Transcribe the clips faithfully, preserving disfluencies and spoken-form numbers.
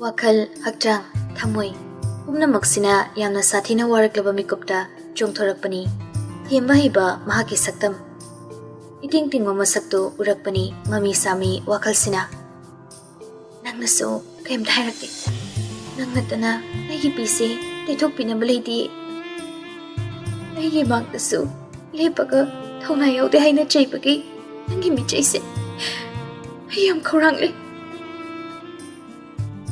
ꯋꯥꯈꯜ, ꯍꯛꯆꯥꯡ, ꯊꯃꯣꯏ ꯄꯨꯝꯅꯃꯛꯁꯤꯅ ꯌꯥꯝꯅ ꯁꯥꯊꯤꯅ ꯋꯥꯔꯛꯂꯕ ꯃꯤꯀꯨꯞꯇ ꯆꯣꯡꯊꯣꯔꯛꯄꯅꯤ꯫ ꯊꯦꯝꯕ ꯍꯩꯕ ꯃꯍꯥꯛꯀꯤ ꯁꯛꯇꯝ, ꯏꯇꯤꯡ ꯇꯤꯡꯕ ꯃꯁꯛꯇꯨ ꯎꯔꯛꯄꯅꯤ ꯃꯃꯤ ꯁꯥꯃꯤ ꯋꯥꯈꯜꯁꯤꯅ꯫ "ꯅꯪꯅꯁꯨ ꯀꯔꯤꯝꯇ ꯍꯥꯏꯔꯛꯇꯦ꯫ ꯅꯪ ꯅꯠꯇꯅ ꯑꯩꯒꯤ ꯄꯤꯁꯦ ꯇꯩꯊꯣꯛꯄꯤꯅꯕ ꯂꯩꯇꯦ꯫ ꯑꯩꯒꯤ ꯃꯥꯡꯗꯁꯨ ꯂꯦꯞꯄꯒ ꯊꯧꯅꯥ ꯌꯥꯎꯗꯦ ꯍꯥꯏꯅ ꯆꯩꯕꯒꯤ ꯅꯪꯒꯤ ꯃꯤꯆꯩꯁꯦ ꯑꯩ ꯌꯥꯝ ꯈꯧꯔꯥꯡꯂꯦ꯫"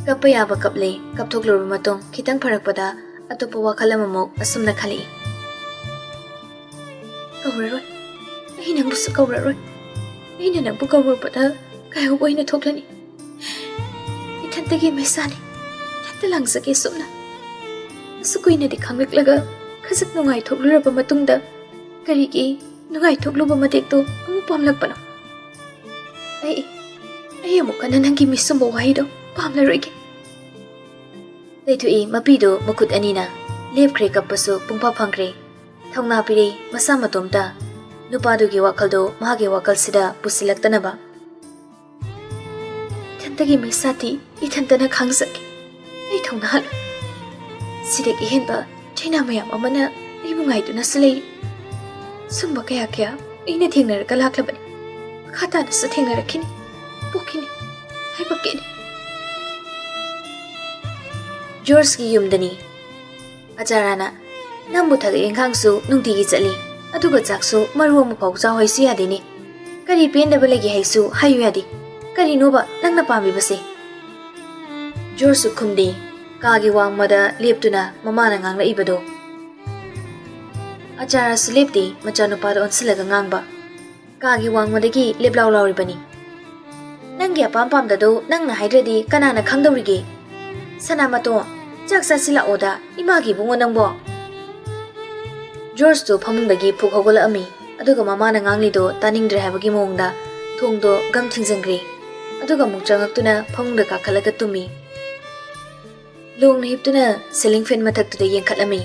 ꯀꯞꯄ ꯌꯥꯕ ꯀꯞꯂꯦ꯫ ꯀꯞꯊꯣꯛꯂꯨꯔꯕ ꯃꯇꯨꯡ ꯈꯤꯇꯪ ꯐꯔꯛꯄꯗ ꯑꯇꯣꯞꯄ ꯋꯥꯈꯜ ꯑꯃꯃꯨꯛ ꯑꯁꯨꯝꯅ ꯈꯜꯂꯛꯏ꯫ "ꯀꯧꯔꯔꯣꯏ꯫ ꯑꯩ ꯅꯪꯕꯨꯁꯨ ꯀꯧꯔꯔꯣꯏ꯫ ꯑꯩꯅ ꯅꯪꯕꯨ ꯀꯧꯔꯨꯕꯗ ꯀꯥꯏꯍꯧꯕ ꯑꯣꯏꯅ ꯊꯣꯛꯂꯅꯤ꯫ ꯏꯊꯟꯇꯒꯤ ꯃꯩꯁꯥꯅꯤ꯫ ꯏꯊꯟꯇ ꯂꯥꯡꯖꯒꯦ ꯁꯨꯝꯅ꯫ ꯑꯁꯨꯛ ꯀꯨꯏꯅꯗꯤ ꯈꯪꯂꯛꯂꯒ ꯈꯖꯤꯛ ꯅꯨꯡꯉꯥꯏꯊꯣꯛꯂꯨꯔꯕ ꯃꯇꯨꯡꯗ ꯀꯔꯤꯒꯤ ꯅꯨꯡꯉꯥꯏꯊꯣꯛꯂꯨꯕ ꯃꯇꯦꯛꯇꯣ ꯑꯃꯨꯛ ꯄꯥꯝꯂꯛꯄꯅꯣ? ꯑꯩ, ꯑꯩ ꯑꯃꯨꯛ ꯍꯟꯅ ꯅꯪꯒꯤ ꯃꯤꯁꯨꯝꯕ ꯋꯥꯍꯩꯗꯣ ꯄꯥꯝꯂꯔꯣꯏꯒꯦ꯫" ꯂꯩꯊꯣꯛꯏ ꯃꯄꯤꯗꯨ ꯃꯈꯨꯠ ꯑꯅꯤꯅ꯫ ꯂꯦꯞꯈ꯭ꯔꯦ ꯀꯞꯄꯁꯨ ꯄꯨꯡꯐꯥ ꯐꯪꯈ꯭ꯔꯦ꯫ ꯊꯧꯅꯥ ꯄꯤꯔꯦ ꯃꯁꯥ ꯃꯇꯣꯝꯇ꯫ ꯅꯨꯄꯥꯗꯨꯒꯤ ꯋꯥꯈꯜꯗꯣ ꯃꯍꯥꯛꯀꯤ ꯋꯥꯈꯜꯁꯤꯗ ꯄꯨꯁꯤꯜꯂꯛꯇꯅꯕ꯫ "ꯏꯊꯟꯇꯒꯤ ꯃꯩꯁꯥꯗꯤ ꯏꯊꯟꯇꯅ ꯈꯥꯡꯖꯒꯦ꯫ ꯑꯩ ꯊꯧꯅꯥ ꯍꯜꯂꯣꯏ꯫ ꯁꯤꯗꯒꯤ ꯍꯦꯟꯕ ꯆꯩꯅꯥ ꯃꯌꯥꯝ ꯑꯃꯅ ꯑꯩꯕꯨ ꯉꯥꯏꯗꯨꯅꯁꯨ ꯂꯩꯔꯤ꯫ ꯁꯨꯝꯕ ꯀꯌꯥ ꯀꯌꯥ ꯑꯩꯅ ꯊꯦꯡꯅꯔꯒ ꯂꯥꯛꯂꯕꯅꯤ꯫ ꯃꯈꯥ ꯇꯥꯅꯁꯨ ꯊꯦꯡꯅꯔꯛꯈꯤꯅꯤ꯫ ꯄꯣꯛꯈꯤꯅꯤ꯫ ꯍꯥꯏꯕ ꯀꯦꯅꯤ꯫" ꯖꯣꯔꯖꯀꯤ ꯌꯨꯝꯗꯅꯤ꯫ ꯑꯆꯥꯔꯥꯅ, "ꯅꯪꯕꯨ ꯊꯕꯛ ꯏꯪꯈꯥꯡꯁꯨ ꯅꯨꯡꯇꯤꯒꯤ ꯆꯠꯂꯤ, ꯑꯗꯨꯒ ꯆꯥꯛꯁꯨ ꯃꯔꯨ ꯑꯃꯐꯥꯎ ꯆꯥꯎ ꯍꯥꯏꯁꯨ ꯌꯥꯗꯦꯅꯦ꯫ ꯀꯔꯤ ꯄꯦꯟꯗꯕ ꯂꯩꯒꯦ ꯍꯥꯏꯁꯨ ꯍꯥꯏꯌꯨ ꯌꯥꯗꯦ꯫ ꯀꯔꯤꯅꯣꯕ ꯅꯪꯅ ꯄꯥꯝꯃꯤꯕꯁꯦ?" ꯖꯣꯔꯖꯁꯨ ꯈꯨꯝꯗꯦ꯫ ꯀꯥꯒꯤ ꯋꯥꯡꯃꯗ ꯂꯦꯞꯇꯨꯅ ꯃꯃꯥꯅ ꯉꯥꯡꯂꯛꯏꯕꯗꯣ꯫ ꯑꯆꯥꯔꯥꯁꯨ ꯂꯦꯞꯇꯦ, ꯃꯆꯥꯅꯨꯄꯥꯗ ꯑꯣꯟꯁꯤꯜꯂꯒ ꯉꯥꯡꯕ꯫ ꯀꯥꯒꯤ ꯋꯥꯡꯃꯗꯒꯤ ꯂꯦꯞꯂꯥꯎ ꯂꯥꯎꯔꯤꯕꯅꯤ꯫ "ꯅꯪꯒꯤ ꯑꯄꯥꯝ ꯄꯥꯝꯗꯗꯣ ꯅꯪꯅ ꯍꯥꯏꯗ꯭ꯔꯗꯤ ꯀꯅꯥꯅ ꯈꯪꯗꯧꯔꯤꯒꯦ? ꯁꯅꯥꯃꯇꯣ, ꯆꯥꯛ ꯆꯥꯁꯤꯜꯂꯛꯑꯣꯗ, ꯏꯃꯥꯒꯤ ꯏꯕꯨꯡꯉꯣ ꯅꯪꯕꯣ꯫" ꯖꯣꯔꯖꯇꯨ ꯐꯃꯨꯡꯗꯒꯤ ꯐꯨꯛ ꯍꯧꯒꯠꯂꯛꯑꯝꯃꯤ, ꯑꯗꯨꯒ ꯃꯃꯥꯅ ꯉꯥꯡꯂꯤꯗꯣ ꯇꯥꯅꯤꯡꯗ꯭ꯔꯦ ꯍꯥꯏꯕꯒꯤ ꯃꯑꯣꯡꯗ ꯊꯣꯡꯗꯣ ꯒꯝ ꯊꯤꯡꯖꯤꯟꯈ꯭ꯔꯦ꯫ ꯑꯗꯨꯒ ꯑꯃꯨꯛ ꯆꯪꯉꯛꯇꯨꯅ ꯐꯃꯨꯡꯗ ꯀꯥꯈꯠꯂꯒ ꯇꯨꯝꯃꯤ꯫ ꯂꯣꯡꯅ ꯍꯤꯞꯇꯨꯅ ceiling fan ꯃꯊꯛꯇꯨꯗ ꯌꯦꯡꯈꯠꯂꯝꯃꯤ꯫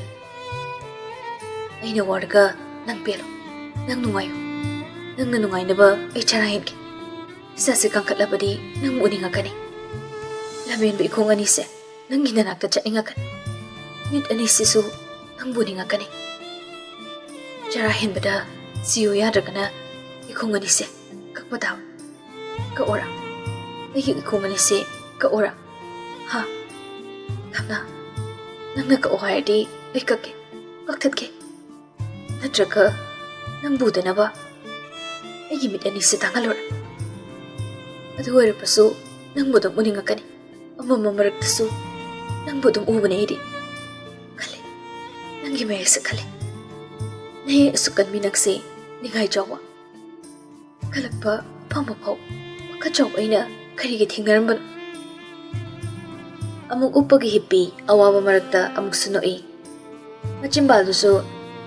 "ꯑꯩꯅ ꯋꯥꯔꯒ ꯅꯪ ꯄꯦꯜꯂꯣ, ꯅꯪ ꯅꯨꯡꯉꯥꯏꯌꯨ꯫ ꯅꯪꯅ ꯅꯨꯡꯉꯥꯏꯅꯕ ꯑꯩ ꯆꯔꯥ ꯍꯦꯟꯒꯦ꯫ ꯏꯁꯥꯁꯦ ꯀꯟꯈꯠꯂꯕꯗꯤ ꯅꯪ ꯎꯅꯤꯡꯉꯛꯀꯅꯤ꯫" ꯂꯝꯍꯦꯟꯕ ꯏꯈꯣꯡ ꯑꯅꯤꯁꯦ ꯅꯪꯒꯤ ꯅꯅꯥꯛꯇ ꯆꯠꯅꯤꯡꯉꯛꯀꯅꯤ꯫ ꯃꯤꯠ ꯑꯅꯤꯁꯤꯁꯨ ꯅꯪꯕꯨ ꯅꯤꯡꯉꯛꯀꯅꯤ꯫ ꯆꯔꯥ ꯍꯦꯟꯕꯗ ꯁꯤꯌꯨ ꯌꯥꯗ꯭ꯔꯒꯅ ꯏꯈꯣꯡ ꯑꯅꯤꯁꯦ ꯀꯛꯄ ꯇꯥꯕ꯫ ꯀꯛꯑꯣꯔꯥ? ꯑꯩꯒꯤ ꯏꯈꯣꯡ ꯑꯅꯤꯁꯦ ꯀꯛꯑꯣꯔꯥ? ꯍꯥ? ꯌꯥꯝꯅ ꯅꯪꯅ ꯀꯛꯑꯣ ꯍꯥꯏꯔꯗꯤ ꯑꯩ ꯀꯛꯀꯦ, ꯀꯛꯊꯠꯀꯦ꯫ ꯅꯠꯇ꯭ꯔꯒ ꯅꯪꯕꯨ ꯎꯗꯅꯕ ꯑꯩꯒꯤ ꯃꯤꯠ ꯑꯅꯤꯁꯦ ꯇꯥꯡꯍꯜꯂꯣꯔꯥ? ꯑꯗꯨ ꯑꯣꯏꯔꯕꯁꯨ ꯅꯪꯕꯨ ꯑꯗꯨꯝ ꯎꯅꯤꯡꯉꯛꯀꯅꯤ꯫ ꯑꯃꯝꯕ ꯃꯔꯛꯇꯁꯨ ꯅꯪꯕꯨ ꯑꯗꯨꯝ ꯎꯕꯅꯦ ꯑꯩꯗꯤ꯫ ꯈꯜꯂꯦ, ꯅꯪꯒꯤ ꯃꯌꯦꯛꯁꯦ ꯈꯜꯂꯦ꯫ ꯅꯌꯦꯛ ꯑꯁꯨꯛ ꯀꯟꯕꯤ ꯅꯪꯁꯦ ꯅꯤꯡꯉꯥꯏ ꯆꯥꯎꯕ꯫ ꯈꯜꯂꯛꯄ ꯐꯪꯕ ꯐꯥꯎ ꯋꯥꯈꯜ ꯆꯥꯎꯕ ꯑꯩꯅ ꯀꯔꯤꯒꯤ ꯊꯦꯡꯅꯔꯝꯕꯅꯣ? ꯑꯃꯨꯛ ꯎꯞꯄꯒ ꯍꯤꯞꯄꯤ, ꯑꯋꯥꯕ ꯃꯔꯛꯇ ꯑꯃꯨꯛꯁꯨ ꯅꯣꯛꯏ꯫ ꯃꯆꯤꯟꯕꯥꯜꯗꯨꯁꯨ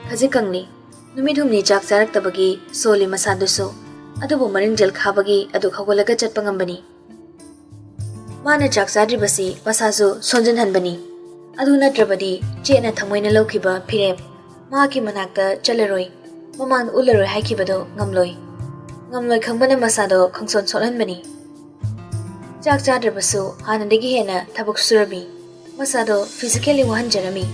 ꯈꯖꯤꯛ ꯀꯪꯂꯤ꯫ ꯅꯨꯃꯤꯠ ꯍꯨꯝꯅꯤ ꯆꯥꯛ ꯆꯥꯔꯛꯇꯕꯒꯤ ꯁꯣꯜꯂꯤ ꯃꯁꯥꯗꯨꯁꯨ, ꯑꯗꯨꯕꯨ ꯃꯔꯤꯡꯖꯦꯜ ꯈꯥꯕꯒꯤ ꯑꯗꯨꯛ ꯍꯧꯒꯠꯂꯒ ꯆꯠꯄ ꯉꯝꯕꯅꯤ꯫ ꯃꯥꯅ ꯆꯥꯛ ꯆꯥꯗ꯭ꯔꯤꯕꯁꯤ ꯃꯁꯥꯁꯨ ꯁꯣꯟꯖꯤꯟꯍꯟꯕꯅꯤ꯫ ꯑꯗꯨ ꯅꯠꯇ꯭ꯔꯕꯗꯤ ꯆꯦꯠꯅ ꯊꯃꯣꯏꯅ ꯂꯧꯈꯤꯕ ꯐꯤꯔꯦꯞ ꯃꯍꯥꯛꯀꯤ ꯃꯅꯥꯛꯇ ꯆꯠꯂꯔꯣꯏ, ꯃꯃꯥꯡꯗ ꯎꯠꯂꯔꯣꯏ ꯍꯥꯏꯈꯤꯕꯗꯣ ꯉꯝꯂꯣꯏ꯫ ꯉꯝꯂꯣꯏ ꯈꯪꯕꯅ ꯃꯁꯥꯗꯣ ꯈꯪꯁꯣꯟ ꯁꯣꯟꯍꯟꯕꯅꯤ꯫ ꯆꯥꯛ ꯆꯥꯗ꯭ꯔꯕꯁꯨ ꯍꯥꯟꯅꯗꯒꯤ ꯍꯦꯟꯅ ꯊꯕꯛ ꯁꯨꯔꯝꯃꯤ꯫ ꯃꯁꯥꯗꯣ physically ꯋꯥꯍꯟꯖꯔꯝꯃꯤ꯫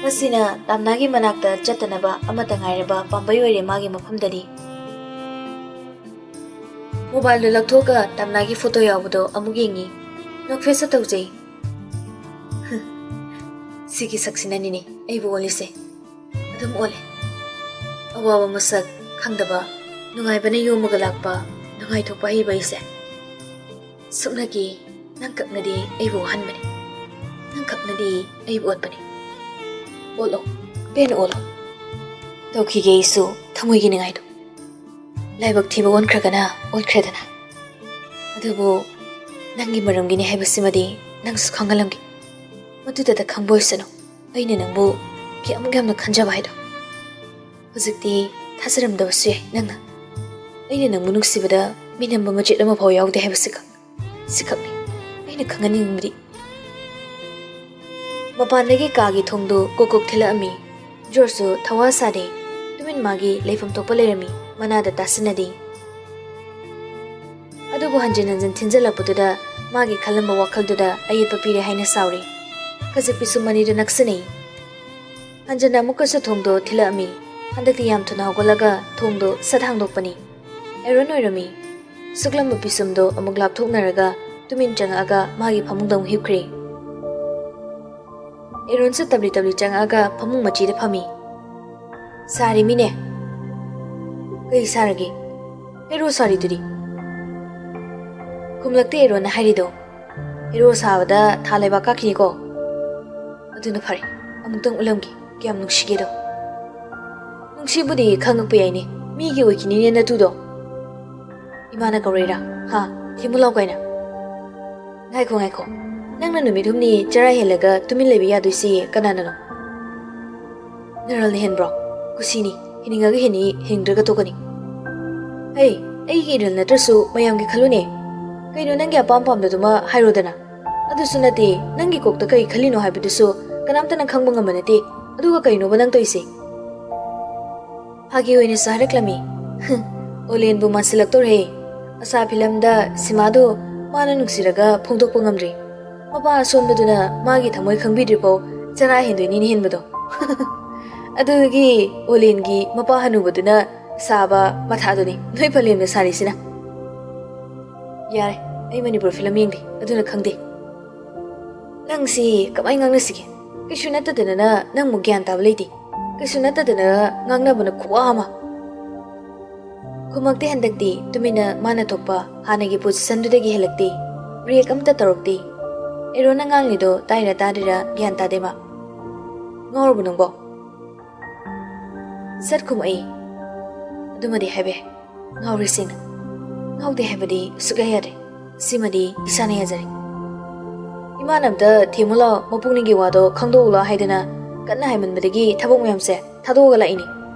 ꯃꯁꯤꯅ ꯇꯥꯝꯅꯥꯒꯤ ꯃꯅꯥꯛꯇ ꯆꯠꯇꯅꯕ ꯑꯃꯠꯇ ꯉꯥꯏꯔꯕ ꯄꯥꯝꯕꯩ ꯑꯣꯏꯔꯦ ꯃꯥꯒꯤ ꯃꯐꯝꯗꯗꯤ꯫ ꯃꯣꯕꯥꯏꯜꯗꯨ ꯂꯧꯊꯣꯛꯑꯒ ꯇꯥꯝꯅꯥꯒꯤ ꯐꯣꯇꯣ ꯌꯥꯎꯕꯗꯣ ꯑꯃꯨꯛ ꯌꯦꯡꯉꯤ꯫ ꯅꯣꯛꯐꯦꯠꯁꯨ ꯇꯧꯖꯩ꯫ ꯁꯤꯒꯤ ꯁꯛꯁꯤꯅꯅꯤꯅꯦ ꯑꯩꯕꯨ ꯑꯣꯜꯂꯤꯁꯦ꯫ ꯑꯗꯨꯝ ꯑꯣꯜꯂꯦ꯫ ꯑꯋꯥꯕ ꯃꯁꯛ ꯈꯪꯗꯕ, ꯅꯨꯡꯉꯥꯏꯕꯅ ꯌꯣꯝꯃꯒ ꯂꯥꯛꯄ, ꯅꯨꯡꯉꯥꯏꯊꯣꯛꯄ ꯍꯩꯕ ꯑꯩꯁꯦ꯫ ꯁꯨꯞꯅꯒꯤ ꯅꯪꯈꯛꯅꯗꯤ ꯑꯩꯕꯨ ꯋꯥꯍꯟꯕꯅꯤ꯫ ꯅꯪꯈꯛꯅꯗꯤ ꯑꯩꯕꯨ ꯑꯣꯠꯄꯅꯤ꯫ ꯑꯣꯜꯂꯣ, ꯄꯦꯟꯅ ꯑꯣꯜꯂꯣ꯫ ꯇꯧꯈꯤꯒꯦ ꯑꯩꯁꯨ ꯊꯃꯣꯏꯒꯤ ꯅꯤꯡꯉꯥꯏꯗꯣ꯫ ꯂꯥꯏꯕꯛ ꯊꯤꯕ ꯑꯣꯟꯈ꯭ꯔꯒꯅ ꯑꯣꯟꯈ꯭ꯔꯦꯗꯅ꯫ ꯑꯗꯨꯕꯨ ꯅꯪꯒꯤ ꯃꯔꯝꯒꯤꯅꯤ ꯍꯥꯏꯕꯁꯤꯃꯗꯤ ꯅꯪꯁꯨ ꯈꯪꯍꯜꯂꯝꯒꯦ꯫ ꯃꯗꯨꯗꯇ ꯈꯪꯕ ꯑꯣꯏꯁꯅꯨ, ꯑꯩꯅ ꯅꯪꯕꯨ ꯀꯌꯥꯃꯨꯛ ꯌꯥꯝꯅ ꯈꯟꯖꯕ ꯍꯥꯏꯗꯣ꯫ ꯍꯧꯖꯤꯛꯇꯤ ꯊꯥꯖꯔꯝꯗꯕꯁꯨ ꯌꯥꯏ ꯅꯪꯅ꯫ ꯑꯩꯅ ꯅꯪꯕꯨ ꯅꯨꯡꯁꯤꯕꯗ ꯃꯤꯅꯝꯕ ꯃꯆꯦꯠ ꯑꯃꯐꯥꯎ ꯌꯥꯎꯗꯦ ꯍꯥꯏꯕꯁꯤꯈꯛ꯫ ꯁꯤꯈꯛꯅꯤ ꯑꯩꯅ ꯈꯪꯍꯟꯅꯤꯡꯕꯗꯤ꯫ ꯃꯄꯥꯟꯗꯒꯤ ꯀꯥꯒꯤ ꯊꯣꯡꯗꯨ ꯀꯣꯛ ꯀꯣꯛ ꯊꯤꯜꯂꯛꯑꯝꯃꯤ꯫ ꯖꯣꯔꯖꯁꯨ ꯊꯋꯥ ꯁꯥꯗꯦ꯫ ꯇꯨꯃꯤꯟ ꯃꯥꯒꯤ ꯂꯩꯐꯝ ꯊꯣꯛꯄ ꯂꯩꯔꯝꯃꯤ, ꯃꯅꯥꯗ ꯇꯥꯁꯤꯟꯅꯗꯦ꯫ ꯑꯗꯨꯕꯨ ꯍꯟꯖꯤꯟ ꯍꯟꯖꯤꯟ ꯊꯤꯟꯖꯤꯜꯂꯛꯄꯗꯨꯗ ꯃꯥꯒꯤ ꯈꯜꯂꯝꯕ ꯋꯥꯈꯜꯗꯨꯗ ꯑꯌꯦꯠꯄ ꯄꯤꯔꯦ ꯍꯥꯏꯅ ꯁꯥꯎꯔꯤ꯫ ꯈꯖꯤꯛ ꯄꯤꯁꯨꯝ ꯑꯅꯤꯗꯨ ꯅꯛꯁꯤꯟꯅꯩ꯫ ꯍꯟꯖꯟꯅ ꯑꯃꯨꯛꯀꯁꯨ ꯊꯣꯡꯗꯣ ꯊꯤꯜꯂꯛꯑꯝꯃꯤ꯫ ꯍꯟꯗꯛꯇꯤ ꯌꯥꯝ ꯊꯨꯅ ꯍꯧꯒꯠꯂꯒ ꯊꯣꯡꯗꯣ ꯁꯠ ꯍꯥꯡꯗꯣꯛꯄꯅꯤ꯫ ꯑꯦꯔꯣꯟ ꯑꯣꯏꯔꯝꯃꯤ꯫ ꯁꯨꯛꯂꯝꯕ ꯄꯤꯁꯨꯝꯗꯣ ꯑꯃꯨꯛ ꯂꯥꯞꯊꯣꯛꯅꯔꯒ ꯇꯨꯃꯤꯟ ꯆꯪꯉꯛꯑꯒ ꯃꯥꯒꯤ ꯐꯃꯨꯡꯗ ꯑꯃꯨꯛ ꯍꯤꯞꯈ꯭ꯔꯦ꯫ ꯑꯦꯔꯣꯟꯁꯨ ꯇꯞꯂꯤ ꯇꯞꯂꯤ ꯆꯪꯉꯛꯑꯒ ꯐꯃꯨꯡ ꯃꯆꯤꯗ ꯐꯝꯃꯤ꯫ "ꯁꯥꯔꯤꯃꯤꯅꯦ꯫ ꯀꯩ ꯁꯥꯔꯒꯦ? ꯍꯦꯔꯣ ꯁꯥꯔꯤꯗꯨꯗꯤ?" ꯈꯨꯝꯂꯛꯇꯦ ꯑꯦꯔꯣꯟꯅ ꯍꯥꯏꯔꯤꯗꯣ꯫ "ꯍꯦꯔꯣ ꯁꯥꯕꯗ ꯊꯥ ꯂꯩꯕꯥꯛ ꯀꯥꯈꯤꯅꯤꯀꯣ꯫ ꯑꯗꯨꯅ ꯐꯔꯦ, ꯑꯃꯨꯛꯇꯪ ꯎꯠꯂꯝꯒꯦ ꯀꯌꯥꯝ ꯅꯨꯡꯁꯤꯒꯦꯗꯣ꯫ ꯅꯨꯡꯁꯤꯕꯨꯗꯤ ꯈꯪꯉꯛꯄ ꯌꯥꯏꯅꯦ, ꯃꯤꯒꯤ ꯑꯣꯏꯈꯤꯅꯤꯅꯦ ꯅꯇꯨꯗꯣ꯫ ꯏꯃꯥꯅ ꯀꯧꯔꯛꯏꯔꯥ? ꯍꯥ? ꯊꯦꯝꯃꯨ ꯂꯥꯎ ꯀꯥꯏꯅ?" "ꯉꯥꯏꯈꯣ, ꯉꯥꯏꯈꯣ꯫ ꯅꯪꯅ ꯅꯨꯃꯤꯠ ꯍꯨꯝꯅꯤ ꯆꯔꯥ ꯍꯦꯜꯂꯒ ꯇꯨꯃꯤꯟ ꯂꯩꯕ ꯌꯥꯗꯣꯏꯁꯤ ꯀꯅꯥꯅꯅꯣ? ꯅꯔꯜꯅ ꯍꯦꯟꯕ꯭ꯔꯣ? ꯀꯨꯁꯤꯅꯤ, ꯍꯤꯡꯅꯤꯡꯉꯒ ꯍꯤꯡꯅꯤ, ꯍꯤꯡꯗ꯭ꯔꯒ ꯇꯣꯛꯀꯅꯤ꯫ ꯍꯩ, ꯑꯩꯒꯤ ꯏꯔꯜ ꯅꯠꯇ꯭ꯔꯁꯨ ꯃꯌꯥꯝꯒꯤ ꯈꯜꯂꯨꯅꯦ꯫ ꯀꯩꯅꯣ ꯅꯪꯒꯤ ꯑꯄꯥꯝ ꯄꯥꯝꯗꯗꯨꯃ ꯍꯥꯏꯔꯣꯗꯅ꯫ ꯑꯗꯨꯁꯨ ꯅꯠꯇꯦ, ꯅꯪꯒꯤ ꯀꯣꯛꯇ ꯀꯔꯤ ꯈꯜꯂꯤꯅꯣ ꯍꯥꯏꯕꯗꯨꯁꯨ ꯀꯅꯥꯝꯇꯅ ꯈꯪꯕ ꯉꯝꯕ ꯅꯠꯇꯦ꯫ ꯑꯗꯨꯒ ꯀꯩꯅꯣꯕ ꯅꯪ ꯇꯧꯏꯁꯦ?" ꯐꯥꯒꯤ ꯑꯣꯏꯅꯁꯨ ꯍꯥꯏꯔꯛꯂꯝꯃꯤ꯫ ꯑꯣꯂꯦꯟꯕꯨ ꯃꯥꯟꯁꯤꯜꯂꯛꯇꯧꯔꯦ꯫ ꯑꯁꯥ ꯐꯤꯂꯝꯗ ꯁꯤꯃꯥꯗꯨ ꯃꯥꯅ ꯅꯨꯡꯁꯤꯔꯒ ꯐꯣꯡꯗꯣꯛꯄ ꯉꯝꯗ꯭ꯔꯤ꯫ ꯃꯄꯥ ꯑꯁꯣꯟꯕꯗꯨꯅ ꯃꯥꯒꯤ ꯊꯃꯣꯏ ꯈꯪꯕꯤꯗ꯭ꯔꯤꯐꯥꯎ ꯆꯔꯥ ꯍꯦꯟꯗꯣꯏꯅꯤꯅ ꯍꯦꯟꯕꯗꯣ꯫ ꯑꯗꯨꯗꯒꯤ ꯑꯣꯂꯦꯟꯒꯤ ꯃꯄꯥ ꯍꯅꯨꯕꯗꯨꯅ ꯁꯥꯕ ꯃꯊꯥꯗꯨꯅꯤ ꯅꯣꯏ ꯄꯂꯦꯝꯅ ꯁꯥꯔꯤꯁꯤꯅ꯫ ꯌꯥꯔꯦ, ꯑꯩ ꯃꯅꯤꯄꯨꯔ ꯐꯤꯂꯝ ꯌꯦꯡꯗꯦ, ꯑꯗꯨꯅ ꯈꯪꯗꯦ꯫ ꯅꯪꯁꯤ ꯀꯃꯥꯏ ꯉꯥꯡꯅꯁꯤꯒꯦ? ꯀꯩꯁꯨ ꯅꯠꯇꯗꯅ ꯅꯪꯕꯨ ꯒ꯭ꯌꯥꯟ ꯇꯥꯕ ꯂꯩꯇꯦ꯫ ꯀꯩꯁꯨ ꯅꯠꯇꯗꯅ ꯉꯥꯡꯅꯕꯅ ꯈꯨꯋꯥ ꯑꯃ꯫ ꯈꯨꯝꯃꯛꯇꯦ ꯍꯟꯗꯛꯇꯤ, ꯇꯨꯃꯤꯟꯅ ꯃꯥꯅ ꯊꯣꯛꯄ ꯍꯥꯟꯅꯒꯤ ꯄꯣꯖꯤꯁꯟꯗꯨꯗꯒꯤ ꯍꯦꯜꯂꯛꯇꯦ꯫ ꯔꯤꯌꯦꯛ ꯑꯝꯇ ꯇꯧꯔꯛꯇꯦ꯫ ꯑꯦꯔꯣꯅ ꯉꯥꯡꯂꯤꯗꯣ ꯇꯥꯏꯔ ꯇꯥꯗ꯭ꯔꯤꯔꯥ ꯒ꯭ꯌꯥꯟ ꯇꯥꯗꯦ ꯃꯥ꯫ "ꯉꯥꯎꯔꯕꯣ ꯅꯪꯕꯣ?" ꯁꯠ ꯈꯨꯝꯃꯛꯏ꯫ ꯑꯗꯨꯃꯗꯤ ꯍꯥꯏꯕ ꯌꯥꯏ꯫ ꯉꯥꯎꯔꯦ ꯁꯦꯡꯅ꯫ ꯉꯥꯎꯗꯦ ꯍꯥꯏꯕꯗꯤ ꯁꯨꯛꯌꯥ ꯌꯥꯗ꯭ꯔꯦ꯫ ꯁꯤꯃꯗꯤ ꯏꯁꯥꯅ ꯌꯥꯖꯔꯦ꯫ ꯏꯃꯥꯅ ꯑꯝꯇ ꯊꯦꯝꯃꯨ ꯂꯥꯎ, ꯃꯄꯨꯛꯅꯤꯡꯒꯤ ꯋꯥꯗꯣ ꯈꯪꯗꯣꯛꯎ ꯂꯥꯎ ꯍꯥꯏꯗꯅ ꯀꯟꯅ ꯍꯥꯏꯃꯟꯕꯗꯒꯤ ꯊꯕꯛ ꯃꯌꯥꯝꯁꯦ ꯊꯥꯗꯣꯛꯑꯒ ꯂꯥꯛꯏꯅꯤ꯫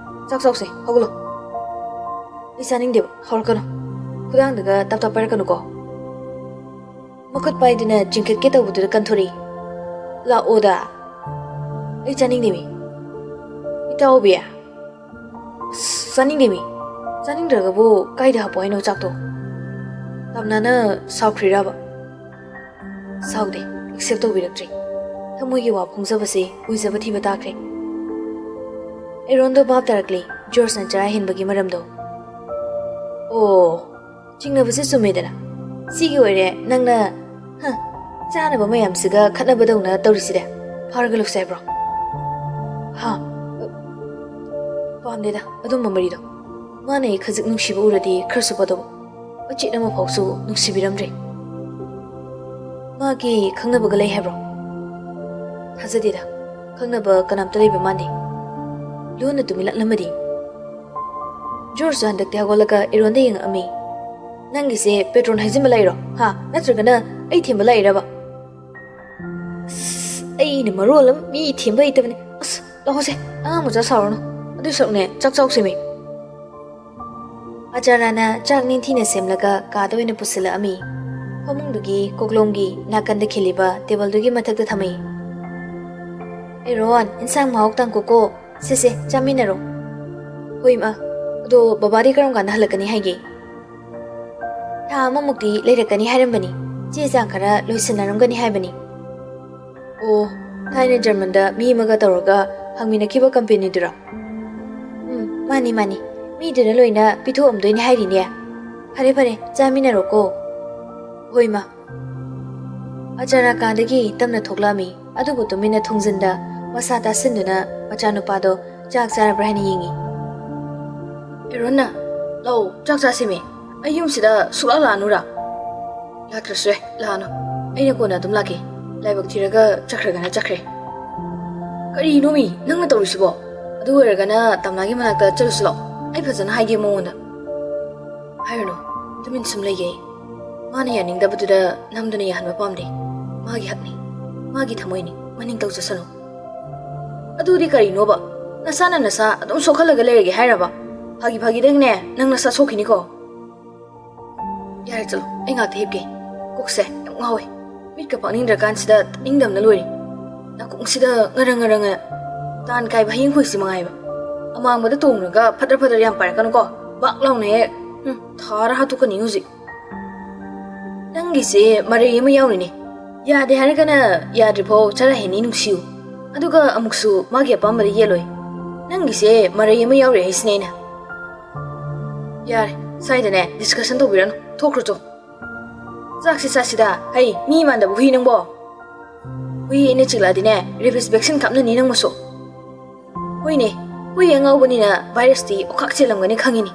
ꯆꯥꯛ ꯆꯥꯎꯁꯦ, ꯍꯧꯒꯠꯂꯣ꯫ ꯑꯩ ꯆꯥꯅꯤꯡꯗꯦꯕ, ꯍꯧꯔꯛꯀꯅꯨ꯫ ꯈꯨꯗꯥꯡꯗꯒ ꯇꯞ ꯇꯞ ꯄꯥꯏꯔꯛꯀꯅꯨꯀꯣ꯫ ꯃꯈꯨꯠ ꯄꯥꯏꯗꯨꯅ ꯆꯤꯡꯈꯠꯀꯦ ꯇꯧꯕꯗꯨꯗ ꯀꯟꯊꯣꯔꯛꯏ꯫ ꯂꯥꯛꯑꯣꯗ꯫ ꯑꯩ ꯆꯥꯅꯤꯡꯗꯦꯃꯤ꯫ ꯏꯇꯥꯎꯕꯤ꯫ ꯑꯁ, ꯆꯥꯅꯤꯡꯗꯦꯃꯤ꯫ ꯆꯥꯅꯤꯡꯗ꯭ꯔꯒꯕꯨ ꯀꯥꯏꯗ ꯍꯥꯞꯄꯣ ꯍꯥꯏꯅꯣ ꯆꯥꯛꯇꯣ? ꯇꯝꯅꯥꯅ ꯁꯥꯎꯈ꯭ꯔꯤꯔꯕ? ꯁꯥꯎꯗꯦ, ꯑꯦꯛꯁꯦꯞ ꯇꯧꯕꯤꯔꯛꯇ꯭ꯔꯦ꯫ ꯊꯃꯣꯏꯒꯤ ꯋꯥ ꯐꯣꯡꯖꯕꯁꯦ ꯑꯣꯏꯖꯕ ꯊꯤꯕ ꯇꯥꯈ꯭ꯔꯦ꯫ ꯑꯦꯔꯣꯟꯗꯣ ꯚꯥꯞ ꯇꯥꯔꯛꯂꯦ, ꯖꯣꯔꯖꯅ ꯆꯔꯥ ꯍꯦꯟꯕꯒꯤ ꯃꯔꯝꯗꯣ꯫ ꯑꯣ, ꯆꯤꯡꯅꯕꯁꯦ ꯆꯨꯝꯃꯦꯗꯅ꯫ ꯁꯤꯒꯤ ꯑꯣꯏꯔꯦ ꯅꯪꯅ, ꯍ, ꯆꯥꯅꯕ ꯃꯌꯥꯝꯁꯤꯒ ꯈꯠꯅꯕꯗꯧꯅ ꯇꯧꯔꯤꯁꯤꯗꯤ꯫ ꯐꯥꯔꯒ ꯂꯧꯁꯦ ꯍꯥꯏꯕ꯭ꯔꯣ? ꯍꯥ? ꯄꯥꯝꯗꯦꯗ ꯑꯗꯨꯝꯕ ꯃꯔꯤꯗꯣ꯫ ꯃꯥꯅ ꯑꯩ ꯈꯖꯤꯛ ꯅꯨꯡꯁꯤꯕ ꯎꯔꯗꯤ ꯈꯔꯁꯨ ꯐꯗꯧꯕ꯫ ꯃꯆꯦꯠ ꯑꯃꯐꯥꯎꯁꯨ ꯅꯨꯡꯁꯤꯕꯤꯔꯝꯗ꯭ꯔꯦ꯫ ꯃꯥꯒꯤ ꯈꯪꯅꯕꯒ ꯂꯩ ꯍꯥꯏꯕ꯭ꯔꯣ? ꯊꯥꯖꯗꯦꯗ꯫ ꯈꯪꯅꯕ ꯀꯅꯥꯝꯇ ꯂꯩꯕ ꯃꯥꯟꯗꯦ꯫ ꯂꯣꯟꯅ ꯇꯨꯃꯤꯟꯂꯛꯂꯝꯃꯗꯤ? ꯖꯣꯔꯖꯁꯨ ꯍꯟꯗꯛꯇꯤ ꯍꯧꯒꯠꯂꯒ ꯑꯦꯔꯣꯟꯗ ꯌꯦꯡꯉꯛꯑꯝꯃꯤ꯫ "ꯅꯪꯒꯤꯁꯦ ꯄꯦꯇ꯭ꯔꯣꯟ ꯍꯩꯖꯤꯟꯕ ꯂꯥꯛꯏꯔꯣ? ꯍꯥ? ꯅꯠꯇ꯭ꯔꯒꯅ ꯑꯩ ꯊꯦꯝꯕ ꯂꯥꯛꯏꯔꯕ?" "ꯑꯁ, ꯑꯩꯅ ꯃꯔꯣꯜ ꯑꯃ ꯃꯤ ꯊꯦꯝꯕ ꯍꯩꯇꯕꯅꯦ꯫ ꯑꯁ, ꯂꯥꯛꯑꯣꯁꯦ, ꯑꯉꯥꯡ ꯃꯆꯥ ꯁꯥꯎꯔꯅꯨ꯫ ꯑꯗꯨꯏ ꯁꯔꯨꯛꯅꯦ, ꯆꯥꯛ ꯆꯥꯎꯁꯦꯃꯤ꯫" ꯑꯆꯥꯔꯥꯅ ꯆꯥꯛ ꯅꯤꯡꯊꯤꯅ ꯁꯦꯝꯂꯒ ꯀꯥꯗ ꯑꯣꯏꯅ ꯄꯨꯁꯤꯜꯂꯛꯑꯝꯃꯤ꯫ ꯐꯃꯨꯡꯗꯨꯒꯤ ꯀꯣꯛꯂꯣꯝꯒꯤ ꯅꯥꯀꯟꯗ ꯈꯤꯜꯂꯤꯕ ꯇꯦꯕꯜꯗꯨꯒꯤ ꯃꯊꯛꯇ ꯊꯝꯃꯤ꯫ "ꯑꯦꯔꯣꯟ, ꯏꯟꯁꯥꯡ ꯃꯍꯥꯎ ꯇꯪꯈꯣꯀꯣ꯫ ꯁꯦ, ꯁꯦ, ꯆꯥꯃꯤꯟꯅꯔꯣ꯫" "ꯍꯣꯏ, ꯏꯃꯥ꯫ ꯑꯗꯣ ꯕꯕꯥꯗꯤ ꯀꯔꯝ ꯀꯥꯟꯗ ꯍꯜꯂꯛꯀꯅꯤ ꯍꯥꯏꯒꯦ?" "ꯊꯥ ꯑꯃꯃꯨꯛꯇꯤ ꯂꯩꯔꯛꯀꯅꯤ ꯍꯥꯏꯔꯝꯕꯅꯤ꯫ ꯆꯦ ꯆꯥꯡ ꯈꯔ ꯂꯣꯏꯁꯤꯟꯅꯔꯝꯒꯅꯤ ꯍꯥꯏꯕꯅꯤ꯫" "ꯑꯣ, ꯊꯥꯏꯅ ꯖꯔꯃꯟꯗ ꯃꯤ ꯑꯃꯒ ꯇꯧꯔꯒ ꯍꯪꯃꯤꯟꯅꯈꯤꯕ ꯀꯝꯄꯦꯅꯤꯗꯨꯔꯣ?" "ꯎꯝ, ꯃꯥꯅꯤ, ꯃꯥꯅꯤ꯫ ꯃꯤꯗꯨꯅ ꯂꯣꯏꯅ ꯄꯤꯊꯣꯛꯑꯝꯗꯣꯏꯅꯤ ꯍꯥꯏꯔꯤꯅꯦ꯫ ꯐꯔꯦ, ꯐꯔꯦ, ꯆꯥꯃꯤꯟꯅꯔꯣꯀꯣ꯫" "ꯍꯣꯏ, ꯏꯃꯥ꯫" ꯑꯆꯥꯔꯥ ꯀꯥꯗꯒꯤ ꯇꯞꯅ ꯊꯣꯛꯂꯛꯑꯝꯃꯤ, ꯑꯗꯨꯕꯨ ꯇꯨꯃꯤꯟꯅ ꯊꯣꯡꯖꯤꯟꯗ ꯃꯁꯥ ꯇꯥꯁꯤꯟꯗꯨꯅ ꯃꯆꯥꯅꯨꯄꯥꯗꯣ ꯆꯥꯛ ꯆꯥꯔꯕ꯭ꯔꯥ ꯍꯥꯏꯅ ꯌꯦꯡꯉꯤ꯫ "ꯑꯦꯔꯣꯟꯅ, ꯂꯥꯛꯑꯣ, ꯆꯥꯛ ꯆꯥꯁꯤꯃꯦ꯫ ꯑꯩ ꯌꯨꯝꯁꯤꯗ ꯁꯨꯛꯂꯥꯛ ꯂꯥꯛꯑꯅꯨꯔꯥ?" "ꯂꯥꯛꯇ꯭ꯔꯁꯨ ꯌꯥꯏ, ꯂꯥꯛꯑꯅꯨ꯫ ꯑꯩꯅ ꯀꯣꯟꯅ ꯑꯗꯨꯝ ꯂꯥꯛꯀꯦ꯫ ꯂꯥꯏꯕꯛ ꯊꯤꯔꯒ ꯆꯠꯈ꯭ꯔꯒꯅ ꯆꯠꯈ꯭ꯔꯦ꯫" "ꯀꯔꯤꯅꯣꯃꯤ ꯅꯪꯅ ꯇꯧꯔꯤꯁꯤꯕꯣ? ꯑꯗꯨ ꯑꯣꯏꯔꯒꯅ ꯇꯝꯂꯥꯒꯤ ꯃꯅꯥꯛꯇ ꯆꯠꯂꯨꯁꯤ ꯂꯥꯛꯑꯣ꯫ ꯑꯩ ꯐꯖꯅ ꯍꯥꯏꯒꯦ ꯃꯉꯣꯟꯗ꯫" "ꯍꯥꯏꯔꯨꯅꯨ, ꯇꯨꯃꯤꯟ ꯁꯨꯝ ꯂꯩꯒꯦ ꯑꯩ꯫ ꯃꯥꯅ ꯌꯥꯅꯤꯡꯗꯕꯗꯨꯗ ꯅꯝꯗꯨꯅ ꯌꯥꯍꯟꯕ ꯄꯥꯝꯗꯦ꯫ ꯃꯥꯒꯤ ꯍꯛꯅꯤ, ꯃꯥꯒꯤ ꯊꯃꯣꯏꯅꯤ, ꯃꯅꯤꯡ ꯇꯧꯖꯁꯅꯨ꯫" "ꯑꯗꯨꯗꯤ ꯀꯔꯤꯅꯣꯕ? ꯅꯁꯥꯅ ꯅꯁꯥ ꯑꯗꯨꯝ ꯁꯣꯛꯍꯜꯂꯒ ꯂꯩꯔꯒꯦ ꯍꯥꯏꯔꯕ? ꯐꯥꯒꯤ ꯐꯥꯒꯤꯗꯪꯅꯦ, ꯅꯪ ꯅꯁꯥ ꯁꯣꯛꯈꯤꯅꯤꯀꯣ꯫" "ꯌꯥꯔꯦ, ꯆꯠꯂꯣ, ꯑꯩ ꯉꯥꯛꯇ ꯍꯤꯞꯀꯦ꯫ ꯀꯣꯛꯁꯦ ꯌꯥꯝ ꯉꯥꯎꯋꯦ꯫ ꯃꯤꯠꯀ ꯄꯥꯡꯅꯤꯡꯗ꯭ꯔꯀꯥꯟꯁꯤꯗ ꯇꯥꯅꯤꯡꯗꯕꯅ ꯂꯣꯏꯔꯦ꯫ ꯅꯥꯀꯣꯡꯁꯤꯗ ꯉꯔꯪ ꯉꯔꯪ ꯉ-, ꯇꯥꯟ ꯀꯥꯏꯕ ꯍꯌꯦꯡ ꯈꯣꯏꯁꯤ ꯃꯉꯥꯏꯕ꯫ ꯑꯃꯥꯡꯕꯗ ꯇꯣꯡꯉꯒ ꯐꯗ꯭ꯔ ꯐꯗ꯭ꯔ ꯌꯥꯝ ꯄꯥꯏꯔꯛꯀꯅꯨꯀꯣ꯫ ꯕꯥꯛ ꯂꯥꯎꯅ ꯍꯦꯛ, ꯎꯝ, ꯊꯥꯔ ꯍꯥꯠꯇꯣꯛꯀꯅꯤ ꯍꯧꯖꯤꯛ꯫" "ꯅꯪꯒꯤꯁꯦ ꯃꯔꯩ ꯑꯃ ꯌꯥꯎꯔꯤꯅꯦ꯫ ꯌꯥꯗꯦ ꯍꯥꯏꯔꯒꯅ ꯌꯥꯗ꯭ꯔꯤꯐꯥꯎ ꯆꯔꯥ ꯍꯦꯟꯅꯤ ꯅꯨꯡꯁꯤꯌꯨ꯫ ꯑꯗꯨꯒ ꯑꯃꯨꯛꯁꯨ ꯃꯥꯒꯤ ꯑꯄꯥꯝꯕꯗ ꯌꯦꯠꯂꯣꯏ꯫ ꯅꯪꯒꯤꯁꯦ ꯃꯔꯩ ꯑꯃ ꯌꯥꯎꯔꯤ ꯍꯥꯏꯁꯤꯅꯦ ꯑꯩꯅ꯫ ꯌꯥꯔꯦ, ꯁ꯭ꯋꯥꯏꯗꯅꯦ discussion ꯇꯧꯕꯤꯔꯅꯨ꯫ ꯊꯣꯛꯈ꯭ꯔꯣ ꯆꯣ꯫ ꯆꯥꯛꯁꯤ ꯆꯥꯁꯤꯗ꯫ ꯍꯩ, ꯃꯤ ꯃꯥꯟꯗꯕ ꯍꯨꯏ ꯅꯪꯕꯣ꯫ ꯍꯨꯏ ꯑꯩꯅ ꯆꯤꯛꯂꯛꯑꯗꯤꯅꯦ rabies vaccine ꯀꯥꯞꯅꯅꯤ ꯅꯪꯕꯨꯁꯨ꯫ ꯍꯣꯏꯅꯦ, ꯍꯨꯏ ꯑꯉꯥꯎꯕꯅꯤꯅ virusꯇꯤ ꯑꯣꯈꯥꯛ ꯆꯦꯜꯂꯝꯒꯅꯤ ꯈꯪꯉꯤꯅꯦ꯫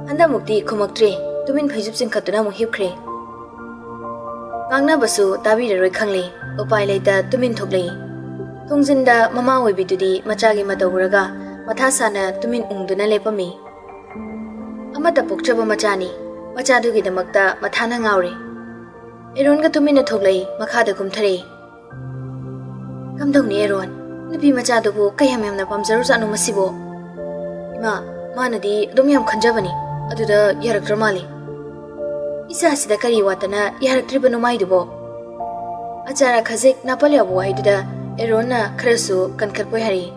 ꯍꯟꯗꯛꯃꯨꯛꯇꯤ ꯈꯨꯝꯃꯛꯇ꯭ꯔꯦ꯫ ꯇꯨꯃꯤꯟ ꯐꯩꯖꯨꯞ ꯆꯤꯡꯈꯠꯇꯨꯅ ꯑꯃꯨꯛ ꯍꯤꯞꯈ꯭ꯔꯦ꯫ ꯉꯥꯡꯅꯕꯁꯨ ꯇꯥꯕꯤꯔꯔꯣꯏ ꯈꯪꯂꯦ꯫ ꯎꯄꯥꯏ ꯂꯩꯇ ꯇꯨꯃꯤꯟ ꯊꯣꯛꯂꯛꯏ꯫ ꯊꯣꯡꯖꯤꯟꯗ ꯃꯃꯥ ꯑꯣꯏꯕꯤꯗꯨꯗꯤ ꯃꯆꯥꯒꯤ ꯃꯇꯧ ꯎꯔꯒ ꯃꯊꯥ ꯁꯥꯅ ꯇꯨꯃꯤꯟ ꯎꯪꯗꯨꯅ ꯂꯦꯞꯄꯝꯃꯤ꯫ ꯑꯃꯠꯇ ꯄꯣꯛꯆꯕ ꯃꯆꯥꯅꯤ꯫ ꯃꯆꯥꯗꯨꯒꯤꯗꯃꯛꯇ ꯃꯊꯥꯅ ꯉꯥꯎꯔꯦ꯫ ꯑꯦꯔꯣꯟꯒ ꯇꯨꯃꯤꯟꯅ ꯊꯣꯛꯂꯛꯏ, ꯃꯈꯥꯗ ꯀꯨꯝꯊꯔꯛꯏ꯫ ꯀꯝꯗꯧꯅꯤ ꯑꯦꯔꯣꯟ? ꯅꯨꯄꯤ ꯃꯆꯥꯗꯨꯕꯨ ꯀꯌꯥꯝ ꯌꯥꯝꯅ ꯄꯥꯝꯖꯔꯨꯖꯥꯠꯅꯣ ꯃꯁꯤꯕꯣ? ꯏꯃꯥ, ꯃꯥꯅꯗꯤ ꯑꯗꯨꯝ ꯌꯥꯝ ꯈꯟꯖꯕꯅꯤ꯫ ꯑꯗꯨꯗ ꯌꯥꯔꯛꯇ꯭ꯔ ꯃꯥꯜꯂꯦ꯫ ꯏꯆꯥꯁꯤꯗ ꯀꯔꯤ ꯋꯥꯠꯇꯅ ꯌꯥꯔꯛꯇ꯭ꯔꯤꯕꯅꯣ ꯃꯥꯏꯗꯨꯕꯣ? ꯑꯆꯥꯔ ꯈꯖꯤꯛ ꯅꯥꯄꯜ ꯌꯥꯎꯕ ꯋꯥꯍꯩꯗꯨꯗ ꯑꯦꯔꯣꯟꯅ ꯈꯔꯁꯨ ꯀꯟꯈꯠꯄꯣꯏ ꯍꯥꯏꯔꯛꯏ꯫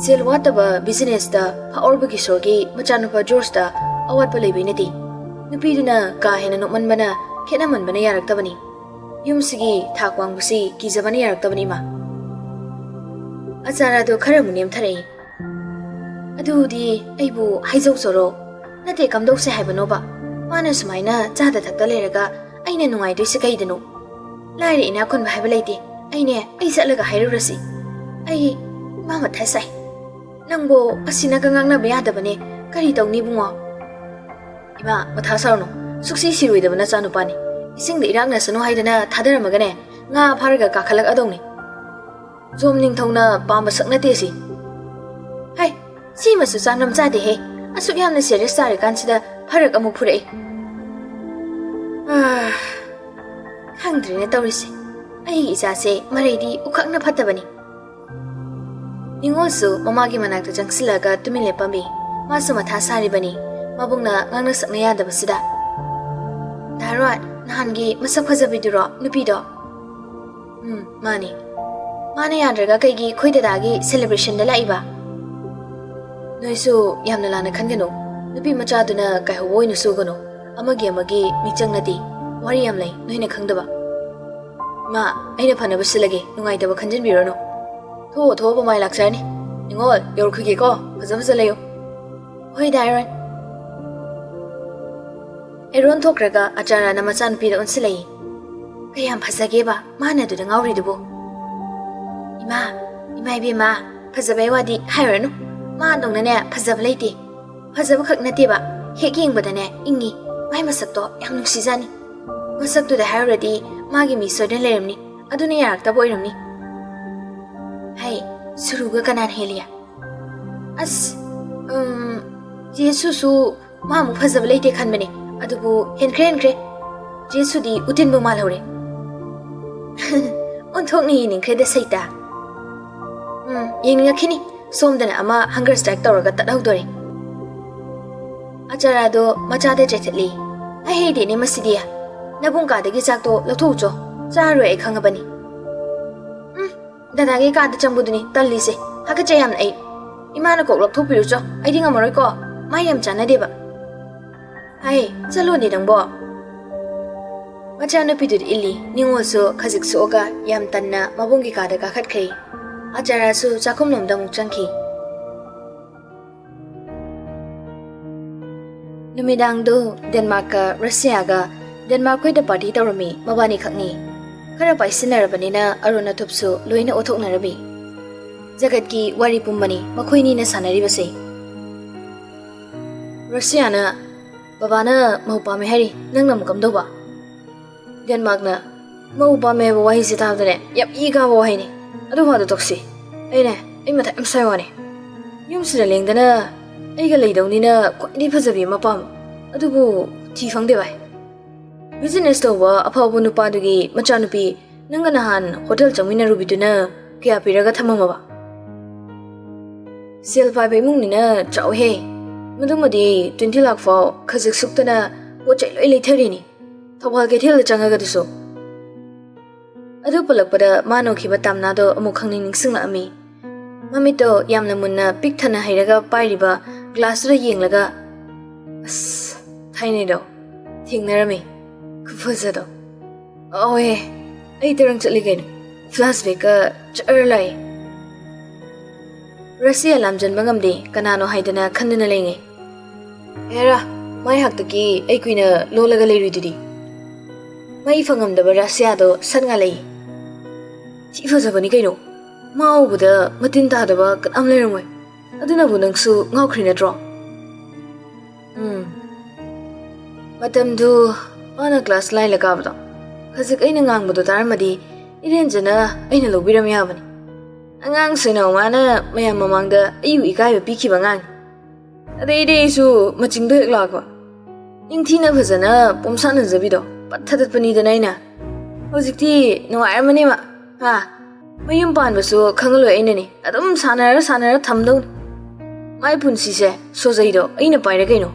ꯁꯦꯜ ꯋꯥꯠꯇꯕ businessꯇ ꯐꯥꯎꯔꯕ ꯀꯤꯁꯣꯔꯒꯤ ꯃꯆꯥꯅꯨꯄꯥ ꯖꯣꯔꯖꯇ ꯑꯋꯥꯠꯄ ꯂꯩꯕꯩ ꯅꯠꯇꯦ꯫ ꯅꯨꯄꯤꯗꯨꯅ ꯀꯥ ꯍꯦꯟꯅ ꯅꯣꯛꯃꯟꯕꯅ, ꯈꯦꯠꯅꯃꯟꯕꯅ ꯌꯥꯔꯛꯇꯕꯅꯤ꯫ ꯌꯨꯝꯁꯤꯒꯤ ꯊꯥꯛ ꯋꯥꯡꯕꯁꯤ ꯀꯤꯖꯕꯅ ꯌꯥꯔꯛꯇꯕꯅꯤ, ꯏꯃꯥ꯫ ꯑꯆꯥꯔꯗꯣ ꯈꯔ ꯑꯃꯨꯛ ꯅꯦꯝꯊꯔꯛꯏ꯫ ꯑꯗꯨꯗꯤ ꯑꯩꯕꯨ ꯍꯥꯏꯖꯧ ꯆꯣꯔꯣ꯫ ꯅꯠꯇꯦ, ꯀꯝꯗꯧꯁꯦ ꯍꯥꯏꯕꯅꯣꯕ? ꯃꯥꯅ ꯁꯨꯃꯥꯏꯅ ꯆꯥꯗ ꯊꯛꯇ ꯂꯩꯔꯒ ꯑꯩꯅ ꯅꯨꯡꯉꯥꯏꯗꯣꯏꯁꯦ ꯀꯩꯗꯅꯣ? ꯂꯥꯏꯔ ꯏꯅꯥꯛ ꯈꯨꯟꯕ ꯍꯥꯏꯕ ꯂꯩꯇꯦ꯫ ꯑꯩꯅꯦ, ꯑꯩ ꯆꯠꯂꯒ ꯍꯥꯏꯔꯨꯔꯁꯤ꯫ ꯑꯩ, ꯏꯃꯥ ꯃꯊꯥ ꯁꯥꯏ꯫ ꯅꯪꯕꯨ ꯑꯁꯤꯅꯒ ꯉꯥꯡꯅꯕ ꯌꯥꯗꯕꯅꯦ꯫ ꯀꯔꯤ ꯇꯧꯅꯤ ꯏꯕꯨꯡꯉꯣ? ꯏꯃꯥ, ꯃꯊꯥ ꯁꯥꯔꯨꯅꯨ꯫ ꯁꯨꯛꯁꯤ ꯁꯤꯔꯣꯏꯗꯕ ꯅꯆꯥꯅꯨꯄꯥꯅꯤ꯫ ꯏꯁꯤꯡꯗ ꯏꯔꯥꯛꯅꯁꯅꯨ ꯍꯥꯏꯗꯅ ꯊꯥꯗꯔꯝꯃꯒꯅꯦ, ꯉꯥ ꯐꯥꯔꯒ ꯀꯥꯈꯠꯂꯛꯑꯗꯧꯅꯤ꯫ ꯖꯣꯝ ꯅꯤꯡꯊꯧꯅ ꯄꯥꯝꯕ ꯁꯛ ꯅꯠꯇꯦ ꯁꯤ꯫ ꯍꯩ, ꯁꯤꯃꯁꯨ ꯆꯥꯡꯗꯝ ꯆꯥꯗꯦꯍꯦ꯫ ꯑꯁꯨꯛ ꯌꯥꯝꯅ serious ꯇꯥꯔꯤꯀꯥꯟꯁꯤꯗ ꯐꯔꯛ ꯑꯃꯨꯛ ꯐꯨꯔꯛꯏ꯫ ꯑꯥ, ꯈꯪꯗ꯭ꯔꯦꯅꯦ ꯇꯧꯔꯤꯁꯦ꯫ ꯑꯩꯒꯤ ꯏꯆꯥꯁꯦ ꯃꯔꯩꯗꯤ ꯎꯈꯛꯅ ꯐꯠꯇꯕꯅꯤ꯫ ꯅꯤꯉꯣꯜꯁꯨ ꯃꯃꯥꯒꯤ ꯃꯅꯥꯛꯇ ꯆꯪꯁꯤꯜꯂꯒ ꯇꯨꯃꯤꯟ ꯂꯦꯞꯄꯝꯃꯤ꯫ ꯃꯥꯁꯨ ꯃꯊꯥ ꯁꯥꯔꯤꯕꯅꯤ, ꯃꯕꯨꯡꯅ ꯉꯥꯡꯅ ꯁꯛꯅ ꯌꯥꯗꯕꯁꯤꯗ꯫ ꯗꯥ ꯔꯣꯠ, ꯅꯍꯥꯟꯒꯤ ꯃꯁꯛ ꯐꯖꯕꯤꯗꯨꯔꯣ, ꯅꯨꯄꯤꯗꯣ? ꯎꯝ, ꯃꯥꯅꯤ꯫ ꯃꯥꯅ ꯌꯥꯗ꯭ꯔꯒ ꯀꯩꯒꯤ ꯑꯩꯈꯣꯏ ꯗꯗꯥꯒꯤ celebrationꯗ ꯂꯥꯛꯏꯕ? ꯅꯣꯏꯁꯨ ꯌꯥꯝꯅ ꯂꯥꯟꯅ ꯈꯟꯒꯅꯨ꯫ ꯅꯨꯄꯤ ꯃꯆꯥꯗꯨꯅ ꯀꯥꯏꯍꯧꯕ ꯑꯣꯏꯅ ꯁꯨꯒꯅꯨ꯫ ꯑꯃꯒꯤ ꯑꯃꯒꯤ ꯃꯤꯆꯪ ꯅꯠꯇꯦ꯫ ꯋꯥꯔꯤ ꯌꯥꯝ ꯂꯩ, ꯅꯣꯏꯅ ꯈꯪꯗꯕ꯫ ꯏꯃꯥ, ꯑꯩꯅ ꯐꯅꯕ ꯁꯤꯜꯂꯒꯦ, ꯅꯨꯡꯉꯥꯏꯇꯕ ꯈꯟꯖꯤꯟꯕꯤꯔꯅꯨ꯫ ꯊꯣꯛꯑꯣ, ꯊꯣꯛꯑꯣ, ꯃꯃꯥꯏ ꯂꯥꯛꯆꯔꯅꯤ꯫ ꯅꯤꯉꯣꯜ, ꯌꯧꯔꯛꯈꯤꯒꯦꯀꯣ, ꯐꯖ ꯐꯖ ꯂꯩꯌꯨ꯫ ꯍꯣꯏ ꯗꯥ ꯑꯦꯔꯣꯟ꯫ ꯑꯦꯔꯣꯟ ꯊꯣꯛꯈ꯭ꯔꯒ ꯑꯆꯥꯔꯥꯅ ꯃꯆꯥꯅꯨꯄꯤꯗ ꯑꯣꯟꯁꯤꯜꯂꯛꯏ꯫ ꯀꯌꯥꯝ ꯐꯖꯒꯦꯕ ꯃꯥꯅ ꯑꯗꯨꯗ ꯉꯥꯎꯔꯤꯗꯨꯕꯨ? ꯏꯃꯥ, ꯏꯃꯥ ꯏꯕꯦꯝꯃ, ꯐꯖꯕꯩ ꯋꯥꯗꯤ ꯍꯥꯏꯔꯨꯔꯅꯨ꯫ ꯃꯥꯗꯧꯅꯅꯦ ꯐꯖꯕ ꯂꯩꯇꯦ꯫ ꯐꯖꯕ ꯈꯛ ꯅꯠꯇꯦꯕ, ꯍꯦꯛ ꯌꯦꯡꯕꯗꯅꯦ ꯏꯪꯉꯤ꯫ ꯃꯥꯏ ꯃꯁꯛꯇꯣ ꯌꯥꯝ ꯅꯨꯡꯁꯤꯖꯥꯅꯤ꯫ ꯃꯁꯛꯇꯨꯗ ꯍꯥꯏꯔꯨꯔꯗꯤ ꯃꯥꯒꯤ ꯃꯤ ꯁꯣꯏꯗꯅ ꯂꯩꯔꯝꯅꯤ꯫ ꯑꯗꯨꯅ ꯌꯥꯔꯛꯇꯕ ꯑꯣꯏꯔꯝꯅꯤ꯫ ꯍꯩ, ꯁꯨꯔꯨꯒ ꯀꯅꯥꯅ ꯍꯦꯜꯂꯤ? ꯑꯁ, ꯎꯝ, ꯖꯦꯁꯨꯁꯨ ꯃꯥꯃꯨꯛ ꯐꯖꯕ ꯂꯩꯇꯦ ꯈꯟꯕꯅꯦ꯫ ꯑꯗꯨꯕꯨ ꯍꯦꯟꯈ꯭ꯔꯦ, ꯍꯦꯟꯈ꯭ꯔꯦ꯫ ꯖꯦꯁꯨꯗꯤ ꯎꯇꯤꯟꯕꯨ ꯃꯥꯜꯍꯧꯔꯦ꯫ ꯑꯣꯟꯊꯣꯛꯅ ꯌꯦꯡꯅꯤꯡꯈ꯭ꯔꯦꯗ ꯁꯩꯇꯥ꯫ ꯎꯝ, ꯌꯦꯡꯅꯤꯡꯉꯛꯈꯤꯅꯤ꯫ ꯁꯣꯝꯗꯅ ꯑꯃ hunger strike ꯇꯧꯔꯒ ꯇꯠꯍꯧꯗꯣꯔꯦ꯫ ꯑꯆꯥꯔꯥꯗꯣ ꯃꯆꯥꯗ ꯆꯦꯠꯊꯠꯂꯤ꯫ ꯍꯩ ꯍꯩꯗꯦꯅꯦ ꯃꯁꯤꯗꯤ꯫ ꯅꯕꯨꯡ ꯀꯥꯗꯒꯤ ꯆꯥꯛꯇꯣ ꯂꯧꯊꯣꯛꯎꯆꯣ꯫ ꯆꯥꯔꯣꯏ ꯑꯩ ꯈꯪꯉꯕꯅꯤ꯫ ꯎꯝ, ꯗꯗꯥꯒꯤ ꯀꯥꯗ ꯆꯪꯕꯗꯨꯅꯤ ꯇꯜꯂꯤꯁꯦ꯫ ꯍꯥꯀꯠꯆꯩ ꯌꯥꯝꯅ ꯑꯩ꯫ ꯏꯃꯥꯅ ꯀꯣꯛ ꯂꯧꯊꯣꯛꯄꯤꯔꯨꯆꯣ꯫ ꯑꯩꯗꯤ ꯉꯝꯃꯔꯣꯏꯀꯣ꯫ ꯃꯥ ꯌꯥꯝ ꯆꯥꯟꯅꯗꯦꯕ꯫ ꯍꯥꯏ, ꯆꯠꯂꯣꯅꯦ ꯅꯪꯕꯣ꯫ ꯃꯆꯥꯅꯨꯄꯤꯗꯨꯗ ꯏꯜꯂꯤ꯫ ꯅꯤꯉꯣꯜꯁꯨ ꯈꯖꯤꯛ ꯁꯣꯛꯑꯒ ꯌꯥꯝ ꯇꯟꯅ ꯃꯕꯨꯡꯒꯤ ꯀꯥꯗ ꯀꯥꯈꯠꯈ꯭ꯔꯦ꯫ ꯑꯆꯥꯔꯥꯁꯨ ꯆꯥꯛꯈꯨꯝꯂꯣꯝꯗ ꯑꯃꯨꯛ ꯆꯪꯈꯤ꯫ ꯅꯨꯃꯤꯗꯥꯡꯗꯨ ꯗꯦꯟꯃꯥꯔꯛꯀ ꯔꯁꯤꯌꯥꯒ ꯗꯦꯟꯃꯥꯔꯛ ꯈꯣꯏꯗ ꯄꯥꯔꯇꯤ ꯇꯧꯔꯝꯃꯤ, ꯃꯕꯥꯅꯤꯈꯛꯅꯤ꯫ ꯈꯔ ꯄꯥꯏꯁꯤꯟꯅꯔꯕꯅꯤꯅ ꯑꯔꯨꯟ ꯑꯊꯨꯞꯁꯨ ꯂꯣꯏꯅ ꯑꯣꯊꯣꯛꯅꯔꯝꯃꯤ꯫ ꯖꯒꯠꯀꯤ ꯋꯥꯔꯤ ꯄꯨꯝꯕꯅꯤ ꯃꯈꯣꯏꯅꯤꯅ ꯁꯥꯟꯅꯔꯤꯕꯁꯦ꯫ ꯔꯁꯤꯌꯥꯅ, "ꯕꯕꯥꯅ ꯃꯧ ꯄꯥꯝꯃꯦ ꯍꯥꯏꯔꯤ, ꯅꯪꯅ ꯑꯃꯨꯛ ꯀꯝꯗꯧꯕ?" ꯗꯦꯟꯃꯥꯔꯛꯅ, "ꯃꯧ ꯄꯥꯝꯃꯦ ꯍꯥꯏꯕ ꯋꯥꯍꯩꯁꯦ ꯇꯥꯕꯗꯅꯦ ꯌꯥꯝ ꯏ ꯀꯥꯕ ꯋꯥꯍꯩꯅꯤ꯫ ꯑꯗꯨ ꯋꯥꯗꯣ ꯇꯣꯛꯁꯤ꯫ ꯑꯩꯅꯦ, ꯑꯩ ꯃꯊꯥ ꯌꯥꯝ ꯁꯥꯏ ꯋꯥꯅꯤ꯫ ꯌꯨꯝꯁꯤꯗ ꯂꯦꯡꯗꯅ ꯑꯩꯒ ꯂꯩꯗꯧꯅꯤꯅ ꯈ꯭ꯋꯥꯏꯗꯒꯤ ꯐꯖꯕꯤ ꯑꯃ ꯄꯥꯝꯕ꯫ ꯑꯗꯨꯕꯨ ꯊꯤ ꯐꯪꯗꯦ ꯚꯥꯏ꯫ ꯕꯤꯖꯤꯅꯦꯁ ꯇꯧꯕ ꯑꯐꯥꯎꯕ ꯅꯨꯄꯥꯗꯨꯒꯤ ꯃꯆꯥꯅꯨꯄꯤ ꯅꯪꯒ ꯅꯍꯥꯟ ꯍꯣꯇꯦꯜ ꯆꯪꯃꯤꯟꯅꯔꯨꯕꯤꯗꯨꯅ ꯀꯌꯥ ꯄꯤꯔꯒ ꯊꯝꯃꯝꯃꯕ?" "ꯁꯦꯜ ꯄꯥꯏꯕ ꯏꯃꯨꯡꯅꯤꯅ ꯆꯥꯎꯍꯦ꯫ ꯃꯗꯨꯃꯗꯤ twenty ꯂꯥꯛ ꯐꯥꯎ ꯈꯖꯤꯛ ꯁꯨꯛꯇꯅ ꯄꯣꯠ ꯆꯩ ꯂꯣꯏ ꯂꯩꯊꯔꯤꯅꯤ꯫ ꯊꯧꯕꯥꯜ ꯀꯩꯊꯦꯜꯗ ꯆꯪꯉꯒꯗꯨꯁꯨ꯫" ꯑꯗꯨ ꯄꯜꯂꯛꯄꯗ ꯃꯥ ꯅꯣꯛꯈꯤꯕ ꯇꯥꯝꯅꯥꯗꯣ ꯑꯃꯨꯛ ꯈꯪꯅꯤꯡ ꯅꯤꯡꯁꯤꯡꯂꯛꯑꯝꯃꯤ꯫ ꯃꯃꯤꯠꯇꯣ ꯌꯥꯝꯅ ꯃꯨꯟꯅ ꯄꯤꯛ ꯊꯟꯅ ꯍꯩꯔꯒ ꯄꯥꯏꯔꯤꯕ ꯒ꯭ꯂꯥꯁꯇꯨꯗ ꯌꯦꯡꯂꯒ, "ꯑꯁ, ꯊꯥꯏꯅꯩꯗꯣ ꯊꯦꯡꯅꯔꯝꯃꯤ꯫ ꯈꯨꯐꯖꯗꯣ꯫ ꯑꯣꯍꯦ, ꯑꯩ ꯇꯔꯪ ꯆꯠꯂꯤ ꯀꯩꯅꯣ꯫ ꯐ꯭ꯂꯥꯁꯕꯦꯛꯀ ꯆꯠꯂ ꯂꯥꯛꯏ꯫ ꯔꯁꯤꯌꯥ ꯂꯥꯝꯖꯟꯕ ꯉꯝꯗꯦ, ꯀꯅꯥꯅꯣ ꯍꯥꯏꯗꯅ ꯈꯟꯗꯨꯅ ꯂꯩꯉꯩ꯫ ꯍꯦꯔꯥ, ꯃꯥꯏ ꯍꯥꯛꯇꯒꯤ ꯑꯩ ꯀꯨꯏꯅ ꯂꯣꯜꯂꯒ ꯂꯩꯔꯨꯏꯗꯨꯗꯤ꯫ ꯃꯩ ꯐꯪꯉꯝꯗꯕ ꯔꯁꯤꯌꯥꯗꯣ ꯁꯠ ꯉꯥꯜꯂꯛꯏ꯫ ꯊꯤ ꯐꯖꯕꯅꯤ ꯀꯩꯅꯣ꯫ ꯃꯥ ꯎꯕꯗ ꯃꯇꯤꯟ ꯇꯥꯗꯕ ꯀꯅꯥꯝ ꯂꯩꯔꯝꯃꯣꯏ꯫ ꯑꯗꯨꯅꯕꯨ ꯅꯪꯁꯨ ꯉꯥꯎꯈ꯭ꯔꯤ ꯅꯠꯇ꯭ꯔꯣ? ꯎꯝ꯫ ꯃꯇꯝꯗꯨ ꯃꯥꯅ ꯀ꯭ꯂꯥꯁ ꯂꯥꯏꯂ ꯀꯥꯕꯗꯣ, ꯍꯧꯖꯤꯛ ꯑꯩꯅ ꯉꯥꯡꯕꯗꯣ ꯇꯥꯔꯝꯃꯗꯤ ꯏꯔꯦꯟꯖꯅ ꯑꯩꯅ ꯂꯧꯕꯤꯔꯝ ꯌꯥꯕꯅꯤ꯫ ꯑꯉꯥꯡ ꯁꯣꯏꯅꯥꯎ ꯃꯥꯅ ꯃꯌꯥꯝ ꯃꯃꯥꯡꯗ ꯑꯩꯕꯨ ꯏꯀꯥꯏꯕ ꯄꯤꯈꯤꯕ ꯑꯉꯥꯡꯅꯤ꯫ ꯑꯗꯩꯗꯤ ꯑꯩꯁꯨ ꯃꯆꯤꯡꯗꯣ ꯍꯦꯛ ꯂꯥꯛꯄ꯫ ꯅꯤꯡꯊꯤꯅ ꯐꯖꯅ ꯄꯣꯝꯁꯥꯠꯅꯖꯕꯤꯗꯣ ꯄꯠ ꯊꯗꯠꯄꯅꯤꯗꯅ ꯑꯩꯅ꯫ ꯍꯧꯖꯤꯛꯇꯤ ꯅꯨꯡꯉꯥꯏꯔꯝꯃꯅꯦꯕ꯫ ꯍꯥ? ꯃꯌꯨꯝ ꯄꯥꯟꯕꯁꯨ ꯈꯪꯍꯜꯂꯣꯏ ꯑꯩꯅꯅꯦ꯫ ꯑꯗꯨꯝ ꯁꯥꯟꯅꯔ ꯁꯥꯟꯅꯔ ꯊꯝꯗꯧꯅꯤ꯫ ꯃꯥꯏ ꯄꯨꯟꯁꯤꯁꯦ ꯁꯣꯖꯩꯗꯣ ꯑꯩꯅ ꯄꯥꯏꯔꯦ ꯀꯩꯅꯣ꯫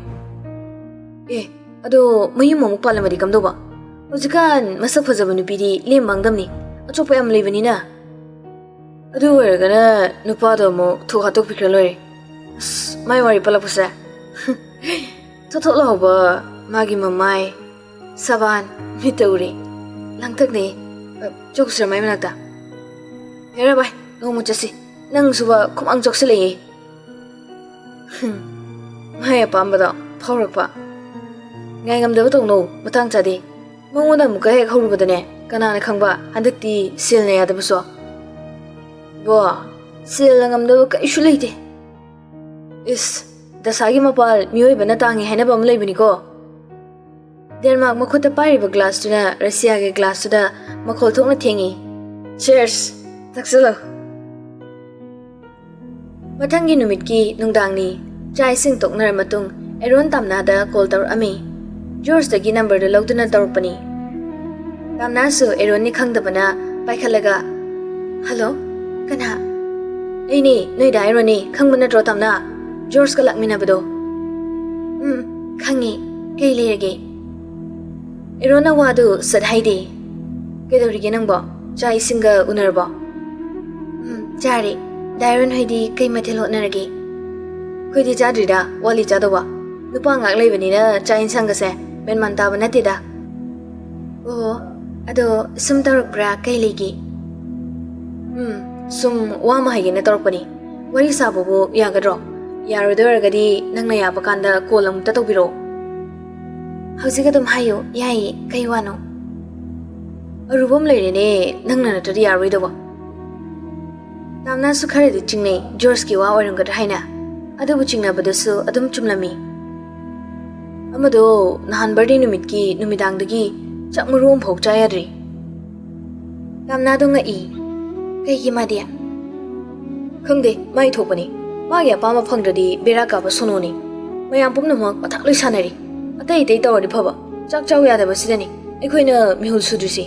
ꯑꯦ, ꯑꯗꯣ ꯃꯌꯨꯝ ꯑꯃꯨꯛ ꯄꯥꯜꯂꯝꯃꯗꯤ ꯀꯝꯗꯧꯕ? ꯍꯧꯖꯤꯛꯀꯥꯟ ꯃꯁꯛ ꯐꯖꯕ ꯅꯨꯄꯤꯗꯤ ꯂꯦꯝ ꯃꯥꯡꯗꯝꯅꯤ꯫ ꯑꯆꯣꯞꯄ ꯌꯥꯝ ꯂꯩꯕꯅꯤꯅ꯫ ꯑꯗꯨ ꯑꯣꯏꯔꯒꯅ ꯅꯨꯄꯥꯗꯣ ꯑꯃꯨꯛ ꯊꯣꯛ ꯍꯥꯠꯇꯣꯛꯄꯤꯈ꯭ꯔ ꯂꯣꯏꯔꯦ꯫ ꯑꯁ, ꯃꯥꯏ ꯋꯥꯔꯤ ꯄꯜꯂꯛꯄꯁꯦ꯫ ꯊꯣꯠ ꯊꯣꯠ ꯂꯥꯎꯕ ꯃꯥꯒꯤ ꯃꯃꯥꯏ, ꯁꯕꯥꯟ, ꯃꯤꯠꯇ ꯎꯔꯦ꯫ ꯂꯥꯡꯇꯛꯅꯩ꯫ ꯑ, ꯆꯧꯁꯤꯔ ꯃꯥꯏ ꯃꯅꯥꯛꯇ? ꯌꯥꯔꯦ ꯚꯥꯏ, ꯅꯣꯡꯃ ꯆꯠꯁꯤ꯫ ꯅꯪꯁꯨꯕ ꯈꯨꯃꯥꯡ ꯆꯥꯎꯁꯤꯜꯂꯛꯑꯦ꯫ ꯍꯨꯝ, ꯃꯥꯏ ꯑꯄꯥꯝꯕꯗꯣ ꯐꯥꯎꯔꯛꯄ꯫ ꯉꯥꯏꯉꯝꯗꯕ ꯇꯧꯅꯧ, ꯃꯇꯥꯡ ꯆꯥꯗꯦ꯫ ꯃꯉꯣꯟꯗ ꯑꯃꯨꯛꯀ ꯍꯦꯛ ꯍꯧꯔꯨꯕꯗꯅꯦ, ꯀꯅꯥꯅ ꯈꯪꯕ ꯍꯟꯗꯛꯇꯤ ꯁꯦꯜꯅ ꯌꯥꯗꯕꯁꯨ꯫ ꯕꯣ, ꯁꯦꯜꯅ ꯉꯝꯗꯕ ꯀꯔꯤꯁꯨ ꯂꯩꯇꯦ꯫ ꯏꯁ, ꯗꯁꯥꯒꯤ ꯃꯄꯥꯜ ꯃꯤꯑꯣꯏꯕꯅ ꯇꯥꯡꯉꯤ ꯍꯥꯏꯅꯕ ꯑꯃ ꯂꯩꯕꯅꯤꯀꯣ꯫ ꯗꯦꯟꯃꯥꯔꯛ ꯃꯈꯨꯠꯇ ꯄꯥꯏꯔꯤꯕ ꯒ꯭ꯂꯥꯁꯇꯨꯅ ꯔꯁꯤꯌꯥꯒꯤ ꯒ꯭ꯂꯥꯁꯇꯨꯗ ꯃꯈꯣꯜ ꯊꯣꯛꯅ ꯊꯦꯡꯉꯤ꯫ Cheers! ꯊꯛꯆꯜꯂꯣ꯫ ꯃꯊꯪꯒꯤ ꯅꯨꯃꯤꯠꯀꯤ ꯅꯨꯡꯗꯥꯡꯅꯤ꯫ ꯆꯥꯛ ꯏꯁꯤꯡ ꯇꯣꯛꯅꯔ ꯃꯇꯨꯡ ꯑꯦꯔꯣꯟ ꯇꯥꯝꯅꯥꯗ ꯀꯣꯜ ꯇꯧꯔꯛꯑꯝꯃꯤ꯫ ꯖꯣꯔꯖꯇꯒꯤ ꯅꯝꯕꯔꯗꯨ ꯂꯧꯗꯨꯅ ꯇꯧꯔꯛꯄꯅꯤ꯫ ꯇꯥꯝꯅꯥꯁꯨ ꯑꯦꯔꯣꯟꯅꯤ ꯈꯪꯗꯕꯅ ꯄꯥꯏꯈꯠꯂꯒ, "ꯍꯜꯂꯣ, ꯀꯅꯥ?" "ꯑꯩꯅꯦ, ꯅꯣꯏꯗ ꯑꯦꯔꯣꯟꯅꯦ, ꯈꯪꯕ ꯅꯠꯇ꯭ꯔꯣ ꯇꯥꯝꯅꯥ? ꯖꯣꯔꯖꯀ ꯂꯥꯛꯃꯤꯟꯅꯕꯗꯣ?" "ꯎꯝ, ꯈꯪꯉꯦ꯫ ꯀꯩ ꯂꯩꯔꯒꯦ?" ꯑꯦꯔꯣꯟꯅ ꯋꯥꯗꯨ ꯁꯠ ꯍꯥꯏꯗꯦ꯫ "ꯀꯩꯗꯧꯔꯤꯒꯦ ꯅꯪꯕꯣ? ꯆꯥꯛ ꯏꯁꯤꯡꯒ ꯎꯅꯔꯕꯣ?" "ꯎꯝ, ꯆꯥꯔꯦ꯫ ꯗꯥꯏꯔꯣꯟ ꯍꯣꯏꯗꯤ ꯀꯩ ꯃꯊꯦꯜ ꯍꯣꯠꯅꯔꯒꯦ?" "ꯑꯩꯈꯣꯏꯗꯤ ꯆꯥꯗ꯭ꯔꯤꯗ, ꯋꯥꯠꯂꯤ ꯆꯥꯗꯧꯕ꯫ ꯅꯨꯄꯥ ꯉꯥꯛ ꯂꯩꯕꯅꯤꯅ ꯆꯥꯛ ꯏꯟꯁꯥꯡꯒꯁꯦ ꯃꯦꯟꯃꯥꯟ ꯇꯥꯕ ꯅꯠꯇꯦꯗ꯫ ꯑꯣ, ꯑꯗꯣ ꯁꯨꯝ ꯇꯧꯔꯛꯄ꯭ꯔꯥ? ꯀꯩ ꯂꯩꯒꯦ? ꯎꯝ, ꯁꯨꯝ ꯋꯥ ꯑꯃ ꯍꯥꯏꯒꯦꯅ ꯇꯧꯔꯛꯄꯅꯤ꯫ ꯋꯥꯔꯤ ꯁꯥꯕꯕꯨ ꯌꯥꯒꯗ꯭ꯔꯣ? ꯌꯥꯔꯣꯏꯗꯣꯏ ꯑꯣꯏꯔꯒꯗꯤ ꯅꯪꯅ ꯌꯥꯕ ꯀꯥꯟꯗ ꯀꯣꯜ ꯑꯃꯨꯛꯇ ꯇꯧꯕꯤꯔꯛꯑꯣ꯫ ꯍꯧꯖꯤꯛ ꯑꯗꯨꯝ ꯍꯥꯏꯌꯨ, ꯌꯥꯏꯌꯦ, ꯀꯩ ꯋꯥꯅꯣ? ꯑꯔꯨꯕ ꯑꯃ ꯂꯩꯔꯦꯅꯦ, ꯅꯪꯅ ꯅꯠꯇ꯭ꯔꯗꯤ ꯌꯥꯔꯣꯏꯗꯧꯕ꯫ ꯇꯥꯝꯅꯥꯁꯨ ꯈꯔꯗꯤ ꯆꯤꯡꯅꯩ, ꯖꯣꯔꯖꯀꯤ ꯋꯥ ꯑꯣꯏꯔꯝꯒꯗ꯭ꯔꯥ ꯍꯥꯏꯅ꯫ ꯑꯗꯨꯕꯨ ꯆꯤꯡꯅꯕꯗꯨꯁꯨ ꯑꯗꯨꯝ ꯆꯨꯝꯂꯝꯃꯤ꯫ ꯑꯃꯗꯣ ꯅꯍꯥꯟ ꯕꯥꯔꯗꯦ ꯅꯨꯃꯤꯠꯀꯤ ꯅꯨꯃꯤꯗꯥꯡꯗꯒꯤ ꯆꯥꯛ ꯃꯔꯨ ꯑꯃꯐꯥꯎ ꯆꯥ ꯌꯥꯗ꯭ꯔꯤ꯫ ꯇꯥꯝꯅꯥꯗꯣ ꯉꯛꯏ꯫ ꯀꯩꯒꯤ ꯃꯥꯗꯤ? ꯈꯪꯗꯦ, ꯃꯥꯏ ꯊꯣꯛꯄꯅꯤ꯫ ꯃꯥꯒꯤ ꯑꯄꯥꯝꯕ ꯐꯪꯗ꯭ꯔꯗꯤ ꯕꯦꯔꯥ ꯀꯥꯕ ꯁꯣꯅꯣꯅꯤ꯫ ꯃꯌꯥꯝ ꯄꯨꯝꯅꯃꯛ ꯃꯊꯥ ꯂꯣꯏ ꯁꯥꯟꯅꯔꯤ꯫ ꯑꯇꯩ ꯑꯇꯩ ꯇꯧꯔꯗꯤ ꯐꯕ, ꯆꯥꯛ ꯆꯥꯎ ꯌꯥꯗꯕꯁꯤꯗꯅꯤ ꯑꯩꯈꯣꯏꯅ ꯃꯤꯍꯨꯜ ꯁꯨꯗ꯭ꯔꯤꯁꯤ꯫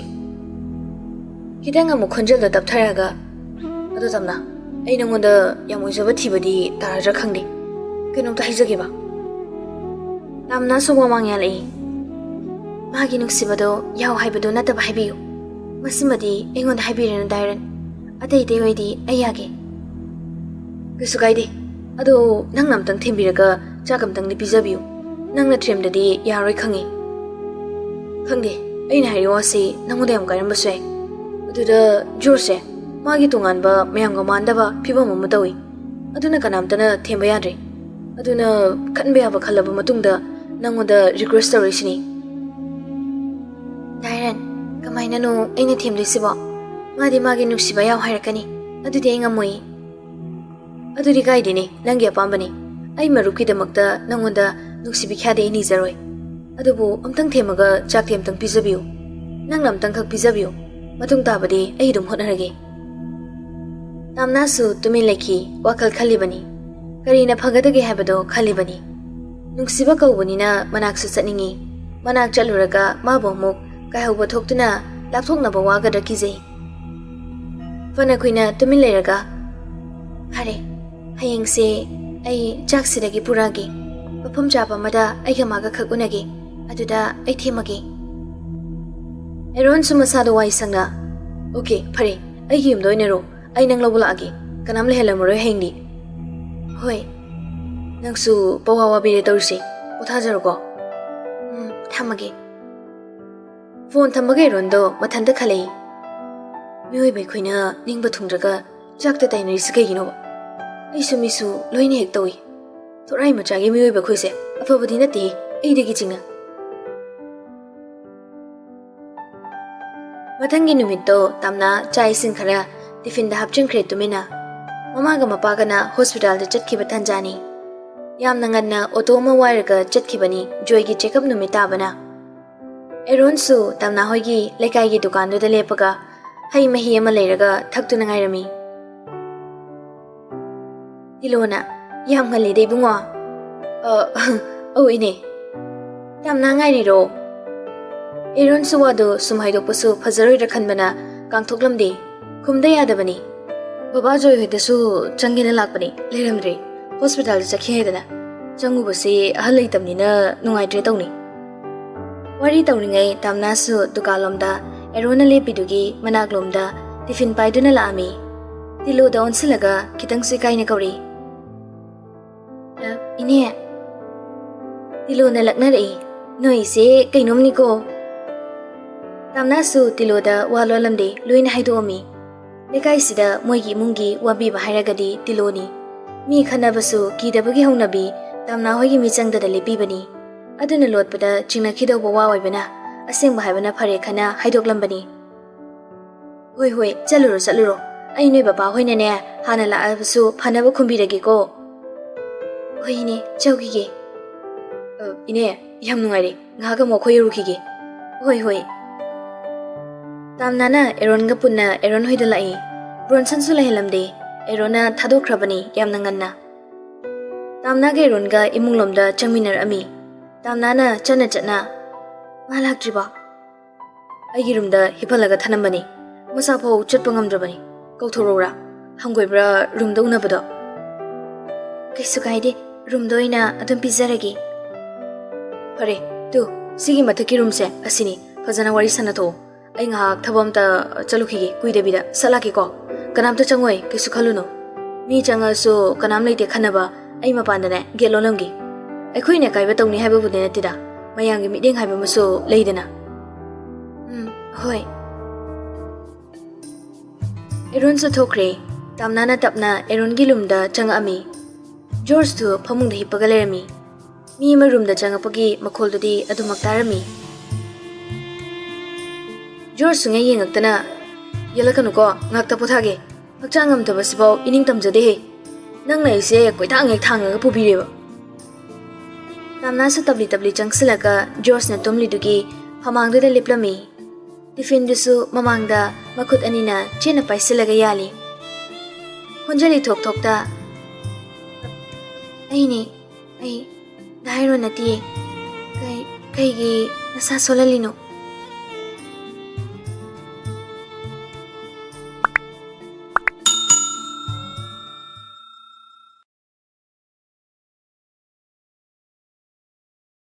ꯈꯤꯇꯪ ꯑꯃꯨꯛ ꯈꯣꯟꯖꯦꯜꯗꯣ ꯇꯞꯊꯔꯒ, "ꯑꯗꯣ ꯇꯥꯝꯅꯥ, ꯑꯩ ꯅꯉꯣꯟꯗ ꯌꯥꯝ ꯑꯣꯏꯖꯕ ꯊꯤꯕꯗꯤ ꯇꯥꯔꯗ꯭ꯔꯥ ꯈꯪꯗꯦ꯫ ꯀꯩꯅꯣꯝꯇ ꯍꯥꯏꯖꯒꯦꯕ?" ꯇꯥꯝꯅꯥꯁꯨ ꯋꯥꯃꯥꯡ ꯌꯥꯜꯂꯛꯏ꯫ "ꯃꯥꯒꯤ ꯅꯨꯡꯁꯤꯕꯗꯣ ꯌꯥꯎ ꯍꯥꯏꯕꯗꯣ ꯅꯠꯇꯕ ꯍꯥꯏꯕꯤꯌꯨ꯫ ꯃꯁꯤꯃꯗꯤ ꯑꯩꯉꯣꯟꯗ ꯍꯥꯏꯕꯤꯔꯅꯨ, ꯗꯥꯏꯔꯟ꯫ ꯑꯇꯩ ꯑꯇꯩ ꯑꯣꯏꯗꯤ ꯑꯩ ꯌꯥꯒꯦ꯫" "ꯀꯩꯁꯨ ꯀꯥꯏꯗꯦ꯫ ꯑꯗꯣ ꯅꯪꯅ ꯑꯝꯇꯪ ꯊꯦꯝꯕꯤꯔꯒ ꯆꯥꯛ ꯑꯝꯇꯪꯗꯤ ꯄꯤꯖꯕꯤꯌꯨ꯫ ꯅꯪꯅ ꯊꯦꯝꯗ꯭ꯔꯗꯤ ꯌꯥꯔꯣꯏ ꯈꯪꯉꯤ꯫" "ꯈꯪꯗꯦ, ꯑꯩꯅ ꯍꯥꯏꯔꯤ ꯋꯥꯁꯤ ꯅꯪꯉꯣꯟꯗ ꯌꯥꯝ ꯀꯥꯏꯔꯝꯕꯁꯨ ꯌꯥꯏ꯫ ꯑꯗꯨꯗ ꯖꯣꯔꯖꯁꯦ ꯃꯥꯒꯤ ꯇꯣꯉꯥꯟꯕ ꯃꯌꯥꯝꯒ ꯃꯥꯟꯗꯕ ꯐꯤꯕꯝ ꯑꯃ ꯇꯧꯏ꯫ ꯑꯗꯨꯅ ꯀꯅꯥꯝꯇꯅ ꯊꯦꯝꯕ ꯌꯥꯗ꯭ꯔꯦ꯫ ꯑꯗꯨꯅ ꯈꯟꯕ ꯌꯥꯕ ꯈꯜꯂꯕ ꯃꯇꯨꯡꯗ ꯅꯪꯉꯣꯟꯗ ꯔꯤꯀ꯭ꯋꯦꯁ ꯇꯧꯔꯛꯏꯁꯤꯅꯤ꯫" "ꯗꯥꯏꯔꯟ, ꯀꯃꯥꯏꯅꯅꯣ ꯑꯩꯅ ꯊꯦꯝꯗꯣꯏꯁꯤꯕꯣ? ꯃꯥꯗꯤ ꯃꯥꯒꯤ ꯅꯨꯡꯁꯤꯕ ꯌꯥꯎ ꯍꯥꯏꯔꯛꯀꯅꯤ꯫ ꯑꯗꯨꯗꯤ ꯑꯩ ꯉꯝꯃꯣꯏ꯫" "ꯑꯗꯨꯗꯤ ꯀꯥꯏꯗꯦꯅꯦ, ꯅꯪꯒꯤ ꯑꯄꯥꯝꯕꯅꯤ꯫ ꯑꯩ ꯃꯔꯨꯞꯀꯤꯗꯃꯛꯇ ꯅꯪꯉꯣꯟꯗ ꯅꯨꯡꯁꯤꯕꯤ ꯈ꯭ꯌꯥꯗꯤ ꯑꯩ ꯅꯤꯖꯔꯣꯏ꯫ ꯑꯗꯨꯕꯨ ꯑꯝꯇꯪ ꯊꯦꯝꯃꯒ ꯆꯥꯛꯇꯤ ꯑꯝꯇꯪ ꯄꯤꯖꯕꯤꯌꯨ꯫ ꯅꯪꯅ ꯑꯝꯇꯪꯈꯛ ꯄꯤꯖꯕꯤꯌꯨ꯫ ꯃꯇꯨꯡ ꯇꯥꯕꯗꯤ ꯑꯩ ꯑꯗꯨꯝ ꯍꯣꯠꯅꯔꯒꯦ꯫" ꯇꯥꯝꯅꯥꯁꯨ ꯇꯨꯃꯤꯟ ꯂꯩꯈꯤ, ꯋꯥꯈꯜ ꯈꯜꯂꯤꯕꯅꯤ꯫ ꯀꯔꯤꯅ ꯐꯒꯗꯒꯦ ꯍꯥꯏꯕꯗꯣ ꯈꯜꯂꯤꯕꯅꯤ꯫ ꯅꯨꯡꯁꯤꯕ ꯀꯧꯕꯅꯤꯅ ꯃꯅꯥꯛꯁꯨ ꯆꯠꯅꯤꯡꯏ꯫ ꯃꯅꯥꯛ ꯆꯠꯂꯨꯔꯒ ꯃꯥꯕꯨ ꯑꯃꯨꯛ ꯀꯥꯏꯍꯧꯕ ꯊꯣꯛꯇꯨꯅ ꯂꯥꯞꯊꯣꯛꯅꯕ ꯋꯥꯒꯗ꯭ꯔꯥ ꯀꯤꯖꯩ꯫ ꯐꯅ ꯀꯨꯏꯅ ꯇꯨꯃꯤꯟ ꯂꯩꯔꯒ, "ꯐꯔꯦ, ꯍꯌꯦꯡꯁꯦ ꯑꯩ ꯆꯥꯛꯁꯤꯗꯒꯤ ꯄꯨꯔꯛꯑꯒꯦ꯫ ꯃꯐꯝ ꯆꯥꯕ ꯑꯃꯗ ꯑꯩꯒ ꯃꯥꯒ ꯈꯛ ꯎꯅꯒꯦ꯫ ꯑꯗꯨꯗ ꯑꯩ ꯊꯦꯝꯃꯒꯦ꯫" ꯑꯦꯔꯣꯟꯁꯨ ꯃꯁꯥꯗꯣ ꯋꯥꯏ ꯁꯪꯅ, "ꯑꯣꯀꯦ, ꯐꯔꯦ, ꯑꯩꯒꯤ ꯌꯨꯝꯗ ꯑꯣꯏꯅꯔꯣ꯫ ꯑꯩ ꯅꯪ ꯂꯧꯕ ꯂꯥꯛꯑꯒꯦ꯫ ꯀꯅꯥꯝ ꯂꯩꯍꯜꯂꯝꯃꯔꯣꯏ ꯍꯌꯦꯡꯗꯤ꯫" "ꯍꯣꯏ꯫ ꯅꯪꯁꯨ ꯄꯋꯥ ꯋꯥꯕꯤꯔꯦ ꯇꯧꯔꯤꯁꯦ꯫ ꯄꯣꯊꯥꯖꯔꯣꯀꯣ꯫" "ꯎꯝ, ꯊꯝꯃꯒꯦ꯫" ꯐꯣꯟ ꯊꯝꯃꯒ ꯑꯦꯔꯣꯟꯗꯣ ꯃꯊꯟꯇ ꯈꯜꯂꯛꯏ꯫ ꯃꯤꯑꯣꯏꯕ ꯑꯩꯈꯣꯏꯅ ꯅꯤꯡꯕ ꯊꯨꯡꯗ꯭ꯔꯒ ꯆꯥꯛꯇ ꯇꯥꯏꯅꯔꯤꯁꯤ ꯀꯩꯒꯤꯅꯣꯕ? ꯑꯩꯁꯨ ꯃꯤꯁꯨ ꯂꯣꯏꯅ ꯍꯦꯛ ꯇꯧꯏ꯫ ꯊꯣꯔꯥꯏ ꯃꯆꯥꯒꯤ ꯃꯤꯑꯣꯏꯕ ꯑꯩꯈꯣꯏꯁꯦ ꯑꯐꯕꯗꯤ ꯅꯠꯇꯦ, ꯑꯩꯗꯒꯤ ꯆꯤꯡꯅ꯫ ꯃꯊꯪꯒꯤ ꯅꯨꯃꯤꯠꯇꯣ ꯇꯥꯝꯅꯥ ꯆꯥꯛ ꯏꯁꯤꯡ ꯈꯔ ꯇꯤꯐꯤꯟꯗ ꯍꯥꯞꯆꯤꯟꯈ꯭ꯔꯦ ꯇꯨꯃꯤꯟꯅ꯫ ꯃꯃꯥꯒ ꯃꯄꯥꯒꯅ ꯍꯣꯁꯄꯤꯇꯥꯜꯗ ꯆꯠꯈꯤꯕ ꯇꯥꯟꯖꯥꯅꯤ꯫ ꯌꯥꯝꯅ ꯉꯟꯅ ꯑꯣꯇꯣ ꯑꯃ ꯋꯥꯏꯔꯒ ꯆꯠꯈꯤꯕꯅꯤ ꯖꯣꯏꯒꯤ ꯆꯦꯛꯑꯞ ꯅꯨꯃꯤꯠ ꯇꯥꯕꯅ꯫ ꯑꯦꯔꯣꯟꯁꯨ ꯇꯥꯝꯅꯥ ꯍꯣꯏꯒꯤ ꯂꯩꯀꯥꯏꯒꯤ ꯗꯨꯀꯥꯟꯗꯨꯗ ꯂꯦꯞꯄꯒ ꯍꯩ ꯃꯍꯤ ꯑꯃ ꯂꯩꯔꯒ ꯊꯛꯇꯨꯅ ꯉꯥꯏꯔꯝꯃꯤ꯫ ꯇꯤꯂꯣꯅ, "ꯌꯥꯝ ꯉꯜꯂꯤꯗ ꯏꯕꯨꯡꯉꯣ꯫" "ꯑ, ꯑꯧ ꯏꯅꯦ꯫" "ꯇꯥꯝꯅꯥ ꯉꯥꯏꯔꯤꯔꯣ?" ꯑꯦꯔꯣꯟꯁꯨ ꯋꯥꯗꯨ ꯁꯨꯝ ꯍꯥꯏꯗꯣꯛꯄꯁꯨ ꯐꯖꯔꯣꯏꯗ꯭ꯔꯥ ꯈꯟꯕꯅ ꯀꯥꯡꯊꯣꯛꯂꯝꯗꯦ꯫ ꯈꯨꯝꯗ ꯌꯥꯗꯕꯅꯤ꯫ "ꯕꯕꯥ ꯖꯣꯏ ꯍꯣꯏꯗꯁꯨ ꯆꯪꯒꯦꯅ ꯂꯥꯛꯄꯅꯤ, ꯂꯩꯔꯝꯗ꯭ꯔꯦ꯫ ꯍꯣꯁꯄꯤꯇꯥꯜꯗ ꯆꯠꯈꯤ ꯍꯥꯏꯗꯅ꯫ ꯆꯪꯉꯨꯕꯁꯤ ꯑꯍꯜ ꯂꯩꯇꯕꯅꯤꯅ ꯅꯨꯡꯉꯥꯏꯇ꯭ꯔꯦ ꯇꯧꯅꯤ꯫" ꯋꯥꯔꯤ ꯇꯧꯔꯤꯉꯩ ꯇꯥꯝꯅꯥꯁꯨ ꯗꯨꯀꯥꯟꯂꯣꯝꯗ ꯑꯦꯔꯣꯟꯅ ꯂꯦꯞꯄꯤꯗꯨꯒꯤ ꯃꯅꯥꯛꯂꯣꯝꯗ ꯇꯤꯐꯤꯟ ꯄꯥꯏꯗꯨꯅ ꯂꯥꯛꯑꯝꯃꯤ꯫ ꯇꯤꯂꯣꯗ ꯑꯣꯟꯁꯤꯜꯂꯒ ꯈꯤꯇꯪꯁꯨ ꯏꯀꯥꯏꯅ ꯀꯧꯔꯤ꯫ "ꯑ, ꯏꯅꯦ꯫" ꯇꯤꯂꯣꯅ ꯂꯛꯅꯔꯛꯏ꯫ "ꯅꯣꯏꯁꯦ ꯀꯩꯅꯣꯝꯅꯤꯀꯣ꯫" ꯇꯥꯝꯅꯥꯁꯨ ꯇꯤꯂꯣꯗ ꯋꯥ ꯂꯣꯜꯂꯝꯗꯦ, ꯂꯣꯏꯅ ꯍꯥꯏꯗꯣꯛꯑꯝꯃꯤ꯫ ꯂꯩꯀꯥꯏꯁꯤꯗ ꯃꯣꯏꯒꯤ ꯏꯃꯨꯡꯒꯤ ꯋꯥꯕꯤꯕ ꯍꯥꯏꯔꯒꯗꯤ ꯇꯤꯂꯣꯅꯤ꯫ ꯃꯤ ꯈꯠꯅꯕꯁꯨ ꯀꯤꯗꯕꯒꯤ ꯍꯧꯅꯕꯤ ꯇꯥꯝꯅꯥ ꯍꯣꯏꯒꯤ ꯃꯤꯆꯪꯗꯗ ꯂꯦꯞꯄꯤꯕꯅꯤ꯫ ꯑꯗꯨꯅ ꯂꯣꯠꯄꯗ ꯆꯤꯡꯅꯈꯤꯗꯧꯕ ꯋꯥ ꯑꯣꯏꯕꯅ ꯑꯁꯦꯡꯕ ꯍꯥꯏꯕꯅ ꯐꯔꯦ ꯈꯟꯅ ꯍꯥꯏꯗꯣꯛꯂꯝꯕꯅꯤ꯫ "ꯍꯣꯏ, ꯍꯣꯏ, ꯆꯠꯂꯨꯔꯣ, ꯆꯠꯂꯨꯔꯣ꯫ ꯑꯩ ꯅꯣꯏ ꯕꯕꯥ ꯍꯣꯏꯅꯅꯦ ꯍꯥꯟꯅ ꯂꯥꯛꯑꯕꯁꯨ ꯐꯅꯕ ꯈꯨꯝꯕꯤꯔꯒꯦꯀꯣ꯫" "ꯍꯣꯏ ꯏꯅꯦ, ꯆꯧꯈꯤꯒꯦ꯫" "ꯑ, ꯏꯅꯦ, ꯌꯥꯝ ꯅꯨꯡꯉꯥꯏꯔꯦ꯫ ꯉꯥꯏꯍꯥꯛ ꯑꯃꯨꯛ ꯑꯩꯈꯣꯏ ꯌꯧꯔꯨꯈꯤꯒꯦ꯫" "ꯍꯣꯏ, ꯍꯣꯏ꯫" ꯇꯥꯝꯅꯥꯅ ꯑꯦꯔꯣꯟꯒ ꯄꯨꯟꯅ ꯑꯦꯔꯣꯟ ꯍꯣꯏꯗ ꯂꯥꯛꯏ꯫ ꯕ꯭ꯔꯣꯟꯁꯟꯁꯨ ꯂꯩꯍꯜꯂꯝꯗꯦ꯫ ꯑꯦꯔꯣꯟꯅ ꯊꯥꯗꯣꯛꯈ꯭ꯔꯕꯅꯤ ꯌꯥꯝꯅ ꯉꯟꯅ꯫ ꯇꯥꯝꯅꯥꯒ ꯑꯦꯔꯣꯟꯒ ꯏꯃꯨꯡꯂꯣꯝꯗ ꯆꯪꯃꯤꯟꯅꯔꯛꯑꯝꯃꯤ꯫ ꯇꯥꯝꯅꯥꯅ ꯆꯠꯅ ꯆꯠꯅ, "ꯃꯥ ꯂꯥꯛꯇ꯭ꯔꯤꯕꯣ?" "ꯑꯩꯒꯤ ꯔꯨꯝꯗ ꯍꯤꯞꯍꯜꯂꯒ ꯊꯅꯝꯕꯅꯤ꯫ ꯃꯁꯥꯐꯥꯎ ꯆꯠꯄ ꯉꯝꯗ꯭ꯔꯕꯅꯤ꯫ ꯀꯧꯊꯣꯔꯛꯎꯔꯥ? ꯍꯪꯒꯣꯏꯕ꯭ꯔꯥ ꯔꯨꯝꯗ ꯎꯅꯕꯗꯣ?" "ꯀꯩꯁꯨ ꯀꯥꯏꯗꯦ, ꯔꯨꯝꯗ ꯑꯣꯏꯅ ꯑꯗꯨꯝ ꯄꯤꯖꯔꯒꯦ꯫" "ꯐꯔꯦ, ꯇꯨ, ꯁꯤꯒꯤ ꯃꯊꯛꯀꯤ ꯔꯨꯝꯁꯦ ꯑꯁꯤꯅꯤ꯫ ꯐꯖꯅ ꯋꯥꯔꯤ ꯁꯥꯟꯅꯊꯣꯛꯑꯣ꯫ ꯑꯩ ꯉꯥꯏꯍꯥꯛ ꯊꯕꯛ ꯑꯝꯇ ꯆꯠꯂꯨꯈꯤꯒꯦ, ꯀꯨꯏꯗꯕꯤꯗ ꯁꯠ ꯂꯥꯛꯀꯦꯀꯣ꯫ ꯀꯅꯥꯝꯇ ꯆꯪꯉꯣꯏ, ꯀꯩꯁꯨ ꯈꯜꯂꯨꯅꯨ꯫ ꯃꯤ ꯆꯪꯉꯁꯨ ꯀꯅꯥꯝ ꯂꯩꯇꯦ ꯈꯟꯅꯕ, ꯑꯩ ꯃꯄꯥꯟꯗꯅꯦ ꯒꯦꯠ ꯂꯣꯜꯂꯝꯒꯦ꯫ ꯑꯩꯈꯣꯏꯅ ꯑꯀꯥꯏꯕ ꯇꯧꯅꯤ ꯍꯥꯏꯕꯕꯨꯗꯤ ꯅꯠꯇꯦꯗ, ꯃꯌꯥꯝꯒꯤ ꯃꯤꯠꯌꯦꯡ ꯍꯥꯏꯕ ꯑꯃꯁꯨ ꯂꯩꯗꯅ꯫" ꯍꯣꯏ꯫ ꯑꯦꯔꯣꯟꯁꯨ ꯊꯣꯛꯈ꯭ꯔꯦ꯫ ꯇꯥꯝꯅꯥꯅ ꯇꯞꯅ ꯑꯦꯔꯣꯟꯒꯤ ꯔꯨꯝꯗ ꯆꯪꯉꯛꯑꯝꯃꯤ꯫ ꯖꯣꯔꯖꯇꯨ ꯐꯃꯨꯡꯗ ꯍꯤꯞꯄꯒ ꯂꯩꯔꯝꯃꯤ꯫ ꯃꯤ ꯑꯃ ꯔꯨꯝꯗ ꯆꯪꯉꯛꯄꯒꯤ ꯃꯈꯣꯜꯗꯨꯗꯤ ꯑꯗꯨꯃꯛ ꯇꯥꯔꯝꯃꯤ꯫ ꯖꯣꯔꯖ ꯁꯨꯡꯌꯦꯡ ꯌꯦꯡꯉꯛꯇꯅ, "ꯌꯦꯜꯂꯛꯀꯅꯨꯀꯣ, ꯉꯥꯛꯇ ꯄꯣꯊꯥꯒꯦ꯫ ꯍꯛꯆꯥꯡ ꯉꯝꯗꯕꯁꯤꯐꯥꯎ ꯏꯅꯤꯡ ꯇꯝꯖꯗꯦꯍꯦ꯫ ꯅꯪꯅ ꯑꯩꯁꯦ ꯀꯣꯏꯊꯥꯡ ꯍꯦꯛ ꯊꯥꯡꯉꯒ ꯄꯨꯕꯤꯔꯦꯕ꯫" ꯇꯥꯝꯅꯥꯁꯨ ꯇꯞꯂꯤ ꯇꯞꯂꯤ ꯆꯪꯁꯤꯜꯂꯒ ꯖꯣꯔꯖꯅ ꯇꯨꯝꯂꯤꯗꯨꯒꯤ ꯐꯃꯥꯡꯗꯨꯗ ꯂꯦꯞꯂꯝꯃꯤ꯫ ꯇꯤꯐꯤꯟꯗꯨꯁꯨ ꯃꯃꯥꯡꯗ ꯃꯈꯨꯠ ꯑꯅꯤꯅ ꯆꯦꯠꯅ ꯄꯥꯏꯁꯤꯜꯂꯒ ꯌꯥꯜꯂꯤ꯫ ꯈꯣꯟꯖꯦꯜ ꯏꯊꯣꯛ ꯊꯣꯛꯇ, "ꯑꯩꯅꯦ, ꯑꯩ, ꯗꯥ ꯑꯦꯔꯣꯟ ꯅꯠꯇꯤꯌꯦ꯫ ꯀꯩ-, ꯀꯩꯒꯤ ꯅꯁꯥ ꯁꯣꯜꯍꯜꯂꯤꯅꯣ?"